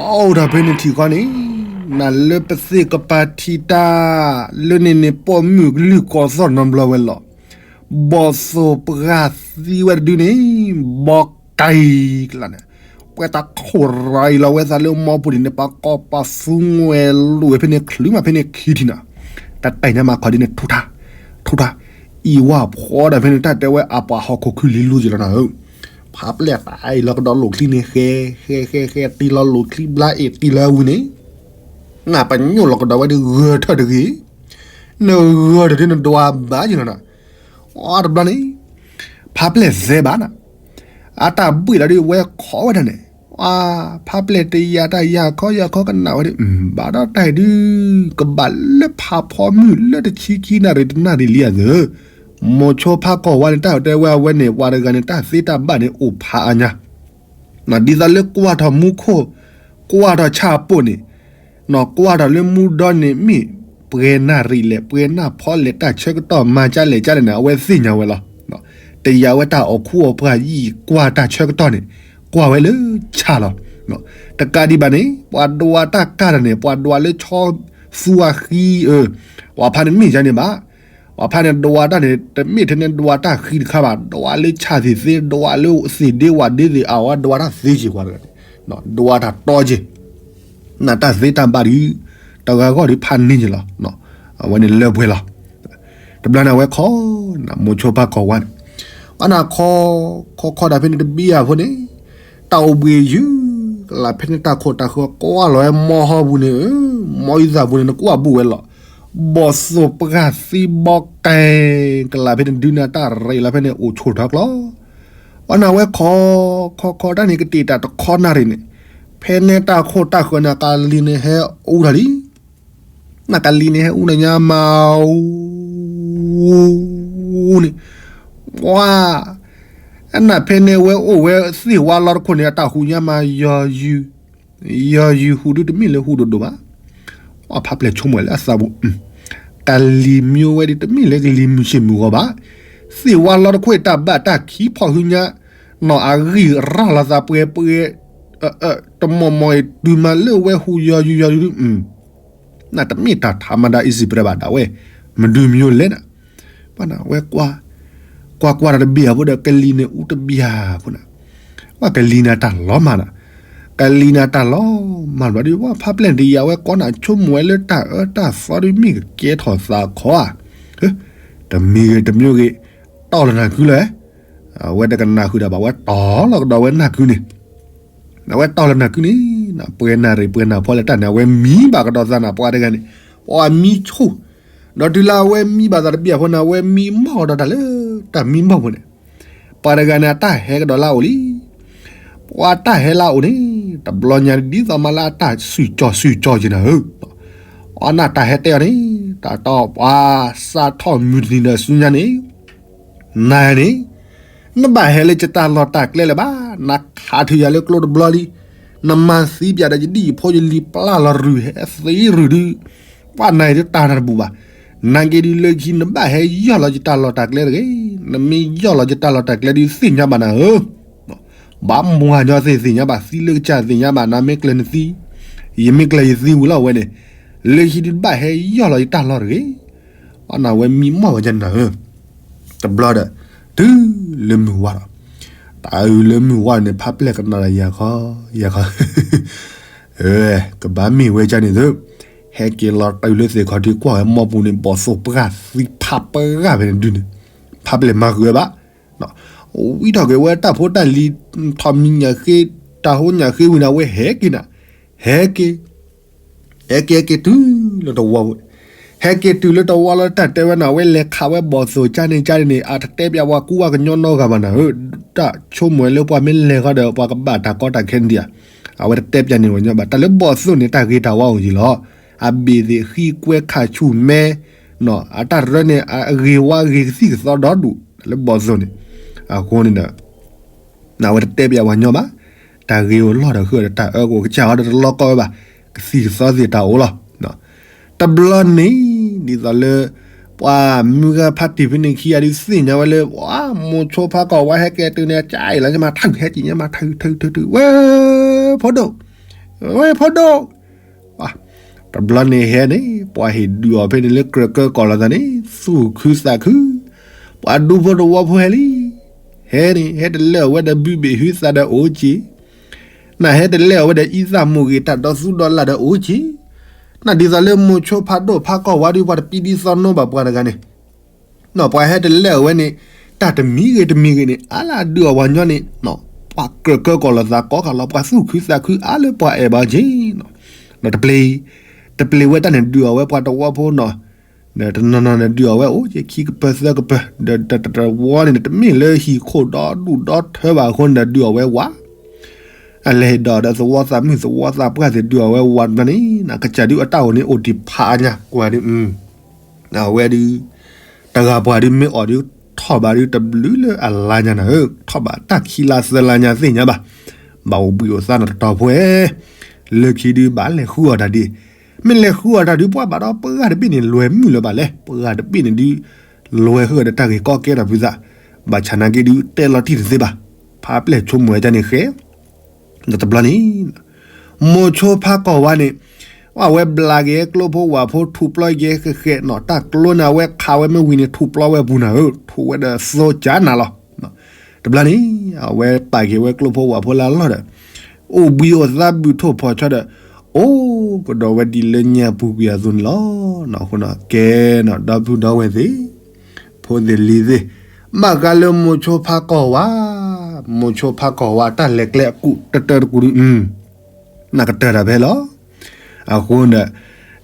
အိၣ်ဒီးဖဲန့ၣ်ထံၣ်ဃီန့ၣ်, နလၢပသ့ၣ်ကပၤထံၣ်တၢ်, လၢန့ၣ်န့ၣ် ပိာ်မုၣ်ကလုၢ်ကီၤသီၣ်နီတဘျီဝဲလီၤ. ဘီၣ်သိၣ်ပှၢ်သံဝဲတဒုန့ၣ်, ဘီကၤကလါန့ၣ်, ပှဲၤတၢ်ခိၣ်ရၤအံၤလီၤဝဲသးလၢမီပူၤန့ၣ်န့ၣ် ပှၤကီၢ်ပှၤသူငွဲၤလိာ်ဝဲဖဲန့ၣ် ချုးမးဖဲန့ၣ်ခံထံၣ်နၤ, တၢ်တၢ်ညါမးခီဒ်န့ၣ် ထူးထါ, ထူးထါ, အံၤဝဲဖီဒီးဖဲန့ၣ် တၢ်တဲဝဲအပှၤဟီၣ်ခိၣ်ခုၣ်လံလူက့ၤလီၤနၤဧၢ ဖးပျဲၢ်တၢ်အံၤလီၤကဒီးလိာ်ချံန့ၣ် ဃဲ ဃဲ ဃဲ ဃဲ တံၢ်လီၤလိာ်ချံဘျါအ့ၣ်တံၢ်လီၤဝံၤန့ၣ်, နပညိၣ်လီၤကဒီးဝဲဒ်ဂၢၢ်ထၢၣ်တဂ့ၤ, နဂၢၢ်တဒ်နဒွးဘၣ်ယနီၤ, အတဘျီန့ၣ်, ဖးပျဲၢ်သဲဘၣ်နၤ, အတၢ်ဘှံးလီၤဒ်ဝဲခိးဝဲဒၣ်န့ၣ်, ဖးပျဲၢ်တယာ်တၢ်ယၤခီယၤခီကနၣ်ဝဲဒ်, ဘၣ်ဒီးတၢ်အံၤဒုး, ကဘၣ်လၢဖးဖီမုၢ်လၢတဆံခံနၣ်ရံၣ်တနၣ်ရံၣ်လံဧါသၢ မိၤဆိဖးကီၢ်ဝါန့ၣ် တၢ်တဲဝဲအဝဲန့ၣ် ပှၤတဂၤန့ၣ် တၢ်သ့တၢ်ဘၣ်န့ၣ်အိၣ်ဖးအါညါ, ဒ်သိးလၢကွၢ်ထီၣ်မူခိၣ်, ကွၢ်ထီၣ်ဆၣ်ပိၢ်န့ၣ်, ကွၢ်ထီၣ်လၢမူဒီန့ၣ် မ့ၢ်ပှဲၤနၣ်ရံၣ်လဲၣ် ပှဲၤနၣ်ဖီလဲၣ် တၢ်ဆၢကတီၢ်မၤကၢ်လဲၣ်ကၢ်လဲၣ်န့ၣ် အဝဲသ့ၣ်ညါဝဲလီၤ. တယာ်ဝဲတၢ်အီၣ်ခူအီၣ်ပှၢ်ယံာ်ကွၢ်တၢ်ဆၢကတီၢ်န့ၣ်, ကွၢ်ဝဲလၢဆၣ်လီၤ. တကးဒံးဘၣ်န့ၣ် ပှၤဒွးတၢ်ကၢ်တၢ်န့ၣ် ပှၤဒွးလၢဆီသူအဃံအၢ, ပှၤဖးန့ၣ်မ့ၢ်ယါန့ၣ်ဘၣ် ပှၤဖးန့ၣ်ဒွးတၢ်န့ၣ် တမ့ၢ်ထဲန့ၣ်ဒွးတၢ်ဃံတခါဘၣ်, ဒွးလၢဆၣ်သ့ၣ်သ့ ဒွးလၢသ့ၣ်ဒ့ဝၣ်ဒ့သ့ၣ် အဝဲဒွးတၢ်သ့က့ၤပှၤတဂၤန့ၣ်, ဒွးတၢ်တီက့ၤ, နတၢ်သ့တၢ်ဘၣ်ဒုး, တဂၤဂီၢ်ဒုးဖးန့ၢ်က့ၤလီၤ. အဝဲန့ၣ်လၢပှဲၤလီၤ. တဘျီန့ၣ်အဝဲခိး, မိၤဆိဖးကီၢ်ဝါန့ၣ်, အနၢ်ခီ, ခီခီဒၣ်ဖဲန့ၣ်တဘံယၤဖိန့ၣ်, တၢ်အိၣ်ဘှံးယုၢ်, ကလးဖဲန့ၣ်တၢ်ခိၣ်တၢ်ဃၢၤကွၢ်လီၤဝဲမီဟီပူၤန့ၣ်, မီယုၢ်သးပူၤန့ၣ် နကွၢ်ဘူၣ်ဝဲလီၤ. ဘီၣ်သိၣ်ပှၢ်သံဘီကဲ, ကလးဖဲန့ၣ်ဒုးန့ၣ်တၢ်ရ့လီၤဖဲန့ၣ်အိၣ်ဆိၣ်ထီၣ်ကျီ, အနၢ်ဝဲခိး, ခီခီတၢ်န့ၣ်ကတ့ၢ်တၢ်တခီနၣ်ရံၣ်န့ၣ်, ဖဲန့ၣ်တၢ်ခိၣ်တၢ်ဃၢၤန့ၣ် ကလံၤန့ၣ်ဟဲအူထီၣ်လံ နကလံၤန့ၣ်ဟဲအူနညါမး, အူန့ၣ်, ပှၤ, အနၢ်ဖဲန့ၣ်ဝဲအိၣ်ဝဲသ့ၣ်ဝါလီတခိၣ်န့ၣ် အတၢ်ဟူညါမး, ယီၤယုၢ်ဟူဒုတမ့ၢ်လၢဟူဒိၣ်ဒိၣ်ဘၣ်. ပှၤဖးပျဲၢ်ဆိကမိၣ်လၢအသးပူၤ, ကလံၤမံဝဲဒ်တမ့ၢ်လၢကလံၤမုၢ်ဆ့ၣ်မုၢ်ဂီၤဘၣ်. သ့ၣ်ဝါလီတခိၣ်အတၢ်ဘၣ်တၢ်ခံဖီၣ်ဟူညါ, နီၢ်အဂံၢ်ရၤလီၤသးပှဲၤပှဲၤ, တမီၢ်မီၢ်အံၤတုၤမးလၢဝဲဟူယီၤယုၢ်ယီၤယုၢ်ဒု နတမ့ၢ်တၢ်ထးမၤဒါအံၤစံးပတြၢၤဘၣ်ဒၣ်ဝဲ, မဒုမယိလဲၣ်နၤ, ပှၤနဝဲကွၢ်, ကွၢ်ကွၢ်တၢ်တဘံၣ်အဖိဒီးကလံၤန့ၣ်အူတဘံၣ်အဖိနၤ, ပှၤကလံၤန့ၣ်တၢ်လီၤမၢ်နၤ, ကလံၤန့ၣ်တၢ်လီၤမၢ်ဘျီဒုး ပှၤဖးပျဲၢ်တယာ်ဝဲကိးနၤဆိကမိၣ်ဝဲလၢတၢ်အၢတၢ်သီဒုးမ့ၢ်ကကဲထီၣ်သးခီဧါ, တမံၤဂ့ၤတမံၤဂ့ၤ, တီၢ်လီၤနၢ်ကုလၢ အဝဲတကနၣ်ဃုာ်ဒၣ်ဘၣ် အဝဲတီၢ်လီၤကဒီးဝဲနၢ်ကုန့ၣ်, အဝဲတီၢ်လီၤနၢ်ကုန့ၣ်, ပှဲၤနၣ်ရံၣ်ပှဲၤနၢ်ဖီလဲၣ်တၢ်န့ၣ် အဝဲမံဘၣ်ကဒီးသးနၤပှၤတဂၤန့ၣ်, ပှၤမံဆိၣ်, ဒီးတုၤလၢအဝဲမံဘၣ်သးတဘံၣ်အဖိန့ၣ် အဝဲမံမီၢ်ကဒီးတၢ်လၢ တၢ်မံမီၢ်ဖိန့ၣ်, ပှၤတဂၤန့ၣ် အတၢ်ဟဲကဒီးလၢအအိၣ်လံ ပှၤတၢ်ဟဲလၢအအိၣ်န့ၣ် တဘျီညါဒ်သိးမးလၢအတၢ်စူၢ်ကီၢ်စူၢ်ကီၢ်က့ၤနၤဧၢ, အနၢ်တၢ်ဟဲတဲအီၤန့ၣ် တၢ်တီပှၤစးထီၣ်မုၢ်တနံၤဒီးဆူညါန့ၣ်, နၤန့ၣ်, နဘၣ်ဟဲလၢယတၢ်လီၢ်တၢ်ကျဲလၢၤဘၣ်, နခးထုးယၤလၢကျိတဘျီလံ, နမၤသံပၠးဒီးယဒံၣ်ယဖိယလံၤပျၢ်လီၤရုၢ်ဟဲသ့ရုၢ်ဒုး, ပှၤနၤအံၤတတၢ်နၢ်တဘူၣ်ဘၣ်, နာ်က့ဒုးလၢခံနဘၣ်ဟဲယီၢ်လီၤယတၢ်လီၢ်တၢ်ကျဲတဂ့ၤ, နမ့ၢ်ယီၢ်လီၤယတၢ်လီၢ်တၢ်ကျဲဒုးသ့ၣ်ညါဘၣ်နၤဧၢ ဘၣ်မူဟးညီသ့ၣ်သ့ၣ်ညါဘၣ် သံလၢကစၢ်သ့ၣ်ညါဘၣ် နမ့ၢ်ကျၢၤနသံ, ယမ့ၢ်ကျၢၤယသံဝံၤလီၤဝဲန့ၣ်, လၢခံဒုးတဘၣ်ဟဲယီၢ်လီၤယတၢ်လီၢ်တဂ့ၤ, အနၢ်ဝဲမံမီၢ်ဝဲဒၣ်နၤဧၢ, တဘျီဒီး, တုၤလၢမုၢ်ဝါဒီး, တၢ်အုးလၢမုၢ်ဝါန့ၣ် ဖးပျဲၢ်ကနၣ်ဒီးယၤခီ, ယၤခီ ကဘၣ်မ့ၢ်ဝဲဒ်န့ၣ်သု, ဟဲက့ၤလီၤတုၤလၢသ့ၣ်ခီၣ်ထံးကွၢ်ဝဲမီၢ်ပူၤန့ၣ် ဘီၣ်သိၣ်ပှၢ်သံဖးပှၢ်ဖဲန့ၣ်ဒုးန့ၣ်, ဖးပျဲၢ်မၤဃုာ်ဝဲဘၣ်, ဝံထီၣ်က့ၤဝဲတၢ်ဖိတၢ်လံၤ, ထီၣ်မံၤညၣ်ဃ့, တၢ်ဟိညၣ်ဃ့ဝံၤန့ၣ် အဝဲဟဲက့ၤနၤ, ဟဲက့ၤ, ဟဲက့ၤဟဲက့ၤတုၤလၢတဝီပူၤ, ဟဲက့ၤတုၤလၢတဝီလၢတၢ်တဲဝဲန့ၣ် အဝဲလဲၤခးဝဲဘီၣ်သိၣ်ကၠါန့ၣ်ကၠါန့ၣ် အတတဲပၠးပှၤကူပှၤကညီနီတဂၤဘၣ်နၤဧၢ, တၢ်ဆိကမိၣ်လၢပှၤမ့ၢ်လဲၤဃီဒီး ပှၤကဘၣ်တၢ်ကီတၢ်ခဲန့ၣ်ဒံးဧါ, အဝဲတတဲပၠးန့ၢ်ပှၤကညီဘၣ် တၢ်လၢဘီၣ်သိၣ်န့ၣ် တၢ်ဂ့ၤတၢ်ဝါအိၣ်ယံၤလီၤ, အဘ့ၣ်သ့ၣ်ဃံကွဲခးဆူၣ်မဲ, အတၢ်ရၢန့ၣ် အဂ့ၤဝါဂ့ၤကသံၣ်ကသီဒီဒူၣ်လၢဘီၣ်သိၣ်န့ၣ်, အဃိန့ၣ်ဒီး အဝဲတတဲပၠးပှၤညီဘၣ်, တၢ်ဂ့ၤအိၣ်လီၢ်ဒီးဃုာ်ဒီးတၢ်အၢကအိၣ် ကစၢ်ဟီဒီးတလီၤကီဝဲဘၣ်, ကသံၣ်ကသီသ့ၣ်တၢ်အိၣ်လီၤ. တဘျီန့ၣ် ဒ်သိးလၢ ပှၤမုၢ်ဂၤဖါတံၢ်ဖဲန့ၣ်ခံဂၤဒုးသ့ၣ်ညါဝဲလၢ မိၤဆိဖါကီၢ်ဝါဟဲကဲတုၤန့ၣ် ကၠါအံၤလီၤ ယမၤထၢ်ဂုၢ်ဟဲက့ၤ ယမၤထၢ်ဂုၢ် ထၢ်ဂုၢ် ထၢ်ဂုၢ် ဝဲ ဖိဒိၣ်, ဝဲဖိဒိၣ် တဘျီန့ၣ်ဟဲန့ၣ် ပှၤဟ့ၣ်ဒုးအီၤဖဲန့ၣ်လၢကြၢးကၢကီၢ်လိာ်သးန့ၣ် သူၣ်ခုသးခု, ပှၤဒူဖိတဝီဖိဟဲလံ, ဟဲန့ၣ် ဟဲတလဲအီၤဝဲဒီးဘုဘ့ၣ်ဟုသးဒီးအိၣ်က့ၤ, နဟဲတလဲအီၤဝဲဒီးအံသၣ်မိၢ်ဂ့ၤတၢ်ဒီသူၣ်ဒီလၢ်ဒီးအိၣ်က့ၤ, နဒ်သိးလၢမိၤဆိဖါဒိၣ်ဖါကီၢ်ဝါဒုး ပှၤတပံဒ်သိနိဘၣ်ပှၤတဂၤန့ၣ် ပှၤဟဲတလဲအီၤဝဲန့ၣ် တၢ်တမံၤဂ့ၤတမံၤဂ့ၤန့ၣ် အါလၢအဒုးအီၤပှၤညီန့ၣ် ပှၤကြၢးကၢကီၢ်လိာ်သးကိးဂၤလီၤ ပှၤသူၣ်ခုသးခုအါလၢပှၤအဲၣ်ဘၣ်က့ၤ, ဒီးတပျ့ၤ, တပျ့ၤဝဲတၢ်န့ၣ်ဒုးအီၤဝဲပှၤတဝီဖိနီၤ, တနီၤနီၤန့ၣ်ဒုးအီၤဝဲအိၣ်က့ၤ ခံကပၢၤသၢကပၢၤ ဒီးတဝီန့ၣ် တမ့ၢ်လၢဟံၣ်ခိၣ်ဒီဒူၣ်ဒီထၢဘၣ်အဃိန့ၣ်ဒီးဒုးအီၤဝဲဝး အလဲၤဟ့ၣ်ဒီးဒီးသဝီသးမုၣ်သဝီသးပှၢ်သ့ၣ်ဒုးအီၤဝဲဝးတဘျီန့ၣ် ကစၢ်ဒုးအတၢ်အိၣ်န့ၣ်အိၣ်တံၢ်ဖးညါကွၢ်ဒုး, အဝဲဒုး, တဂၤပှၤဒုးမ့ၢ်အီၣ်ဒုး ထီၣ်ဘးဒုးတဘျုးလၢအလါညါနၤဧၢ ထီၣ်ဘးတၢ်ခံလါသၢလါညါသ့ၣ်ညါဘၣ်, ဘၣ်အိၣ်ဘှံးအိၣ်သါနၤတတီၤဖိဧၢ, လၢခံဒုးဘၣ်လဲၤဃုအီၣ်တၢ်ဒံး, မ့ၢ်လဲၤဃုအီၣ်တၢ်ဒုးပှၤဘၣ်ဒီးပှၤတဘ့ၣ်န့ၣ် လဲၤမုာ်လၢၤဘၣ်လဲၣ် ပှၤတဘ့ၣ်န့ၣ်ဒုး, လဲၤဃုအီၣ်ဒီးတၢ်ဂ့ၢ်ကီကဲထီၣ်ဖုသး, ဘၣ်ဆၣ်နာ်က့ဒုးတဲလီၤတံၢ်တသ့ဘၣ်, ဖးပျဲၢ်ဆိကမိၣ်ဝဲဒ်န့ၣ်ဃဲ ဒီးတဘျီန့ၣ်, မိၤဆိဖါကီၢ်ဝါန့ၣ်, အဝဲဘျးက့ၤကျိဖိဝၣ်ဖိထူးပျီက့ၤဃဲးဃဲးနီၤ တၢ်ကျိန့ၣ် အဝဲခးဝဲမ့ၢ်ဝံၤန့ၣ် ထူးပျီဝဲပူၤနၤဧၢ ထူးဝဲဒီးသိကၠးနၤလီၤ. တဘျီန့ၣ်, အဝဲပာ်က့ၤဝဲကျိဖိဝၣ်ဖိလၢအလီၢ်ဒီး, အိၣ်ဘှံးအိၣ်သါဘုၣ်ထိၣ်ဖီၣ်ဆီဒီး, အိၣ်ကဒီးဝဲဒ်လၢညါပူၤကွံာ်အသိးန့ၣ်လီၤ. ကဲနီၤ ဒီပုၢ်ဒီဝဲၢ်သ့ၣ် ဖိသ့ၣ်လံၤသ့ၣ်, ဘၣ်ဃးလၢမိၤဆိဖါကီၢ်ဝါ, မိၤဆိဖါကီၢ်ဝါ တၢ်လဲၤကျဲအကူးတတၢတကူးဒုး, နကတၢၢ်တၢ်ဖဲလီၤ. အဃိဒီး,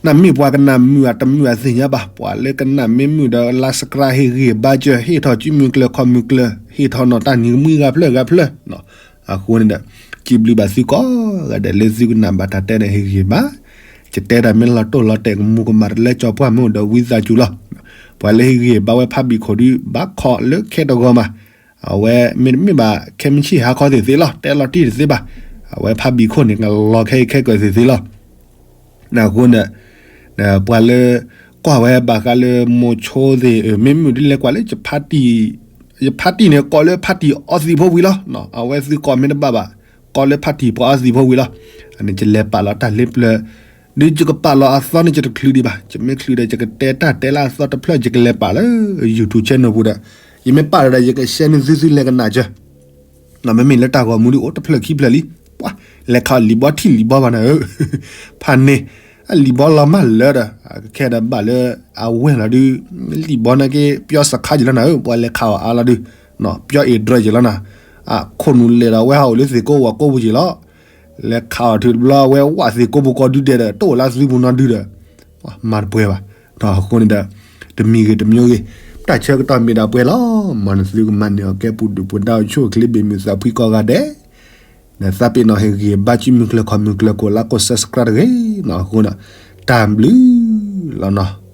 နမ့ၢ်ပှၤကနၣ်မုာ်အတမုာ်အသ့ၣ်ညါဘၣ်, ပှၤလၢကနၣ်မ့ၢ်မုာ်ဒီး လါစကရၣ် ဟ့ၣ်ဂံၢ်ဘါစၢၤ ဟ့ၣ်ထီၣ်စုမုၢ်ကျၢၤခီၣ်မုၢ်ကျၢၤ ဟ့ၣ်ထီၣ်နီၢ်တၢ်နံၤကမှံဂၤဖျၢၣ်ဂၤဖျၢၣ်, အဃိန့ၣ်ဒီး, စံးဘျုးဘၣ်သုကိးဂၤဒဲးလၢသုကနၣ်ဘၣ်တၢ်တဲဒီးဟ့ၣ်ဂံၢ်ဘါ, ယတဲတၢ်မ့ၢ်လီၤတိၢ်လီၤတဲာ်ကမူၤကမၣ်တလၢကၠီၤပှၢ်မ့ၢ်အိၣ်ဒီး ဝံသးစူၤလီၤ. ပှၤလၢဟ့ၣ်ဂံၢ်ဘါဝဲဖးဘံၣ်ခိၣ်ဒုး ဘၣ်ခိးလၢခဲတဂီၤမး, အဝဲမ့တမ့ၢ်ဘၣ် ခဲမုၢ်ဆ့ၣ်ဟါခီသ့ၣ်သ့လီၤ တဲလီၤတံၢ်တသ့ဘၣ်, အဝဲဖးဘံၣ်ခိၣ်န့ၣ် ကလီၤခဲအံၤခဲကၢၤသ့ၣ်သ့လီၤ. အဃိန့ၣ်, ပှၤလၢ, ကွၢ်ဝဲဘၣ်ဃးလၢမိၤဆိသ့ၣ် မ့ၢ်မုာ်ဒ်လဲၣ်ကွၢ်လၢ ယဖါတံၢ်န့ၣ် ကိးလၢဖါတံၢ်အီသံးဖိဝံၤလီၤ. အဝဲသုကိးမ့ၢ်တဘၣ်ဘၣ်, ကိးလၢဖါတံၢ်ပှၤအီသံးဖိဝံၤလီၤ. အန့ၣ်ယလဲၤပာ်လီၤတၢ်လ့ပျၢၤ, ဒ်ယကပာ်လီၤအသီန့ၣ် ယတချုးဒံးဘၣ်, ယမ့ၢ်ချုးဒီး ယကတဲတၢ်တဲလၢအသီတဖျၢၣ် ယကလဲၤပာ်လၢ YouTube channel ပူၤဒီး, ယမ့ၢ်ပာ်ဒီး ယကshareန့ၢ်သုသုလဲၤကနၣ်စၢၤ မ့မ့ၢ်လၢတၢ်ဂီၤမူဒ်အိၣ်တဖျၢၣ်ခံဖျၢၣ်လံ, ပှၤ, လဲၤခးအီၤလံာ်ဘီထံၣ်လံာ်ဘီဘၣ်နၤဧၢ, ဖးန့ၣ်, အလံာ်ဘီလီၤမၢ်လၢဒီး, ခဲဒီးဘၣ်လၢ, အဝဲၢ်လီၤဒုး, လံာ်ဘီန့ၣ်က့ ပျီစခါယံၤလီၤနၤဧၢ ပှၤလဲၤခးအီၤအါလီၤဒုး, ပျီအ့ၣ်ဒြီယံၤလီၤနၤ, အခိၣ်နူာ်လဲၤဒီးအဝဲဟးအိၣ်လၢသ့ၣ်ကိးဝၣ်ကိးပူၤယံၤလီၤ လဲၤခးအီၤထုးတဘျီ အဝဲဝးသ့ၣ်ကိးပူၤကိးဒုဒဲးဒီး တအိၣ်လၢသုပူၤနီတဒုဒီး, မၤတပှဲၤဘၣ်, ဒီးအဃိန့ၣ်ဒီး, တမံၤဂ့ၤတမံၤဂ့ၤ, တၢ်ဆၢကတီၢ်မ့ၢ်ဒၣ်ပှဲၤလီၤ, မ်နသုကမၤန့ၢ်အီၤကဲပူၤဒုၣ်ပူၤဒါအိၣ်ဆူၣ်အိၣ်ချ့ဘၣ်မုာ်သးဖှံကိးဂၤဒဲး, ဒီးသးပ့ၤနီၣ်ဟ့ၣ်ဂံၢ်ဘါစုမုၢ်ကျၢၤခီၣ်မုၢ်ကျၢၤကိးလၢကိး subscribe တဂ့ၤနီၤအဃိန့ၣ်, တၢ်ဘျုးလီၤနီၤ.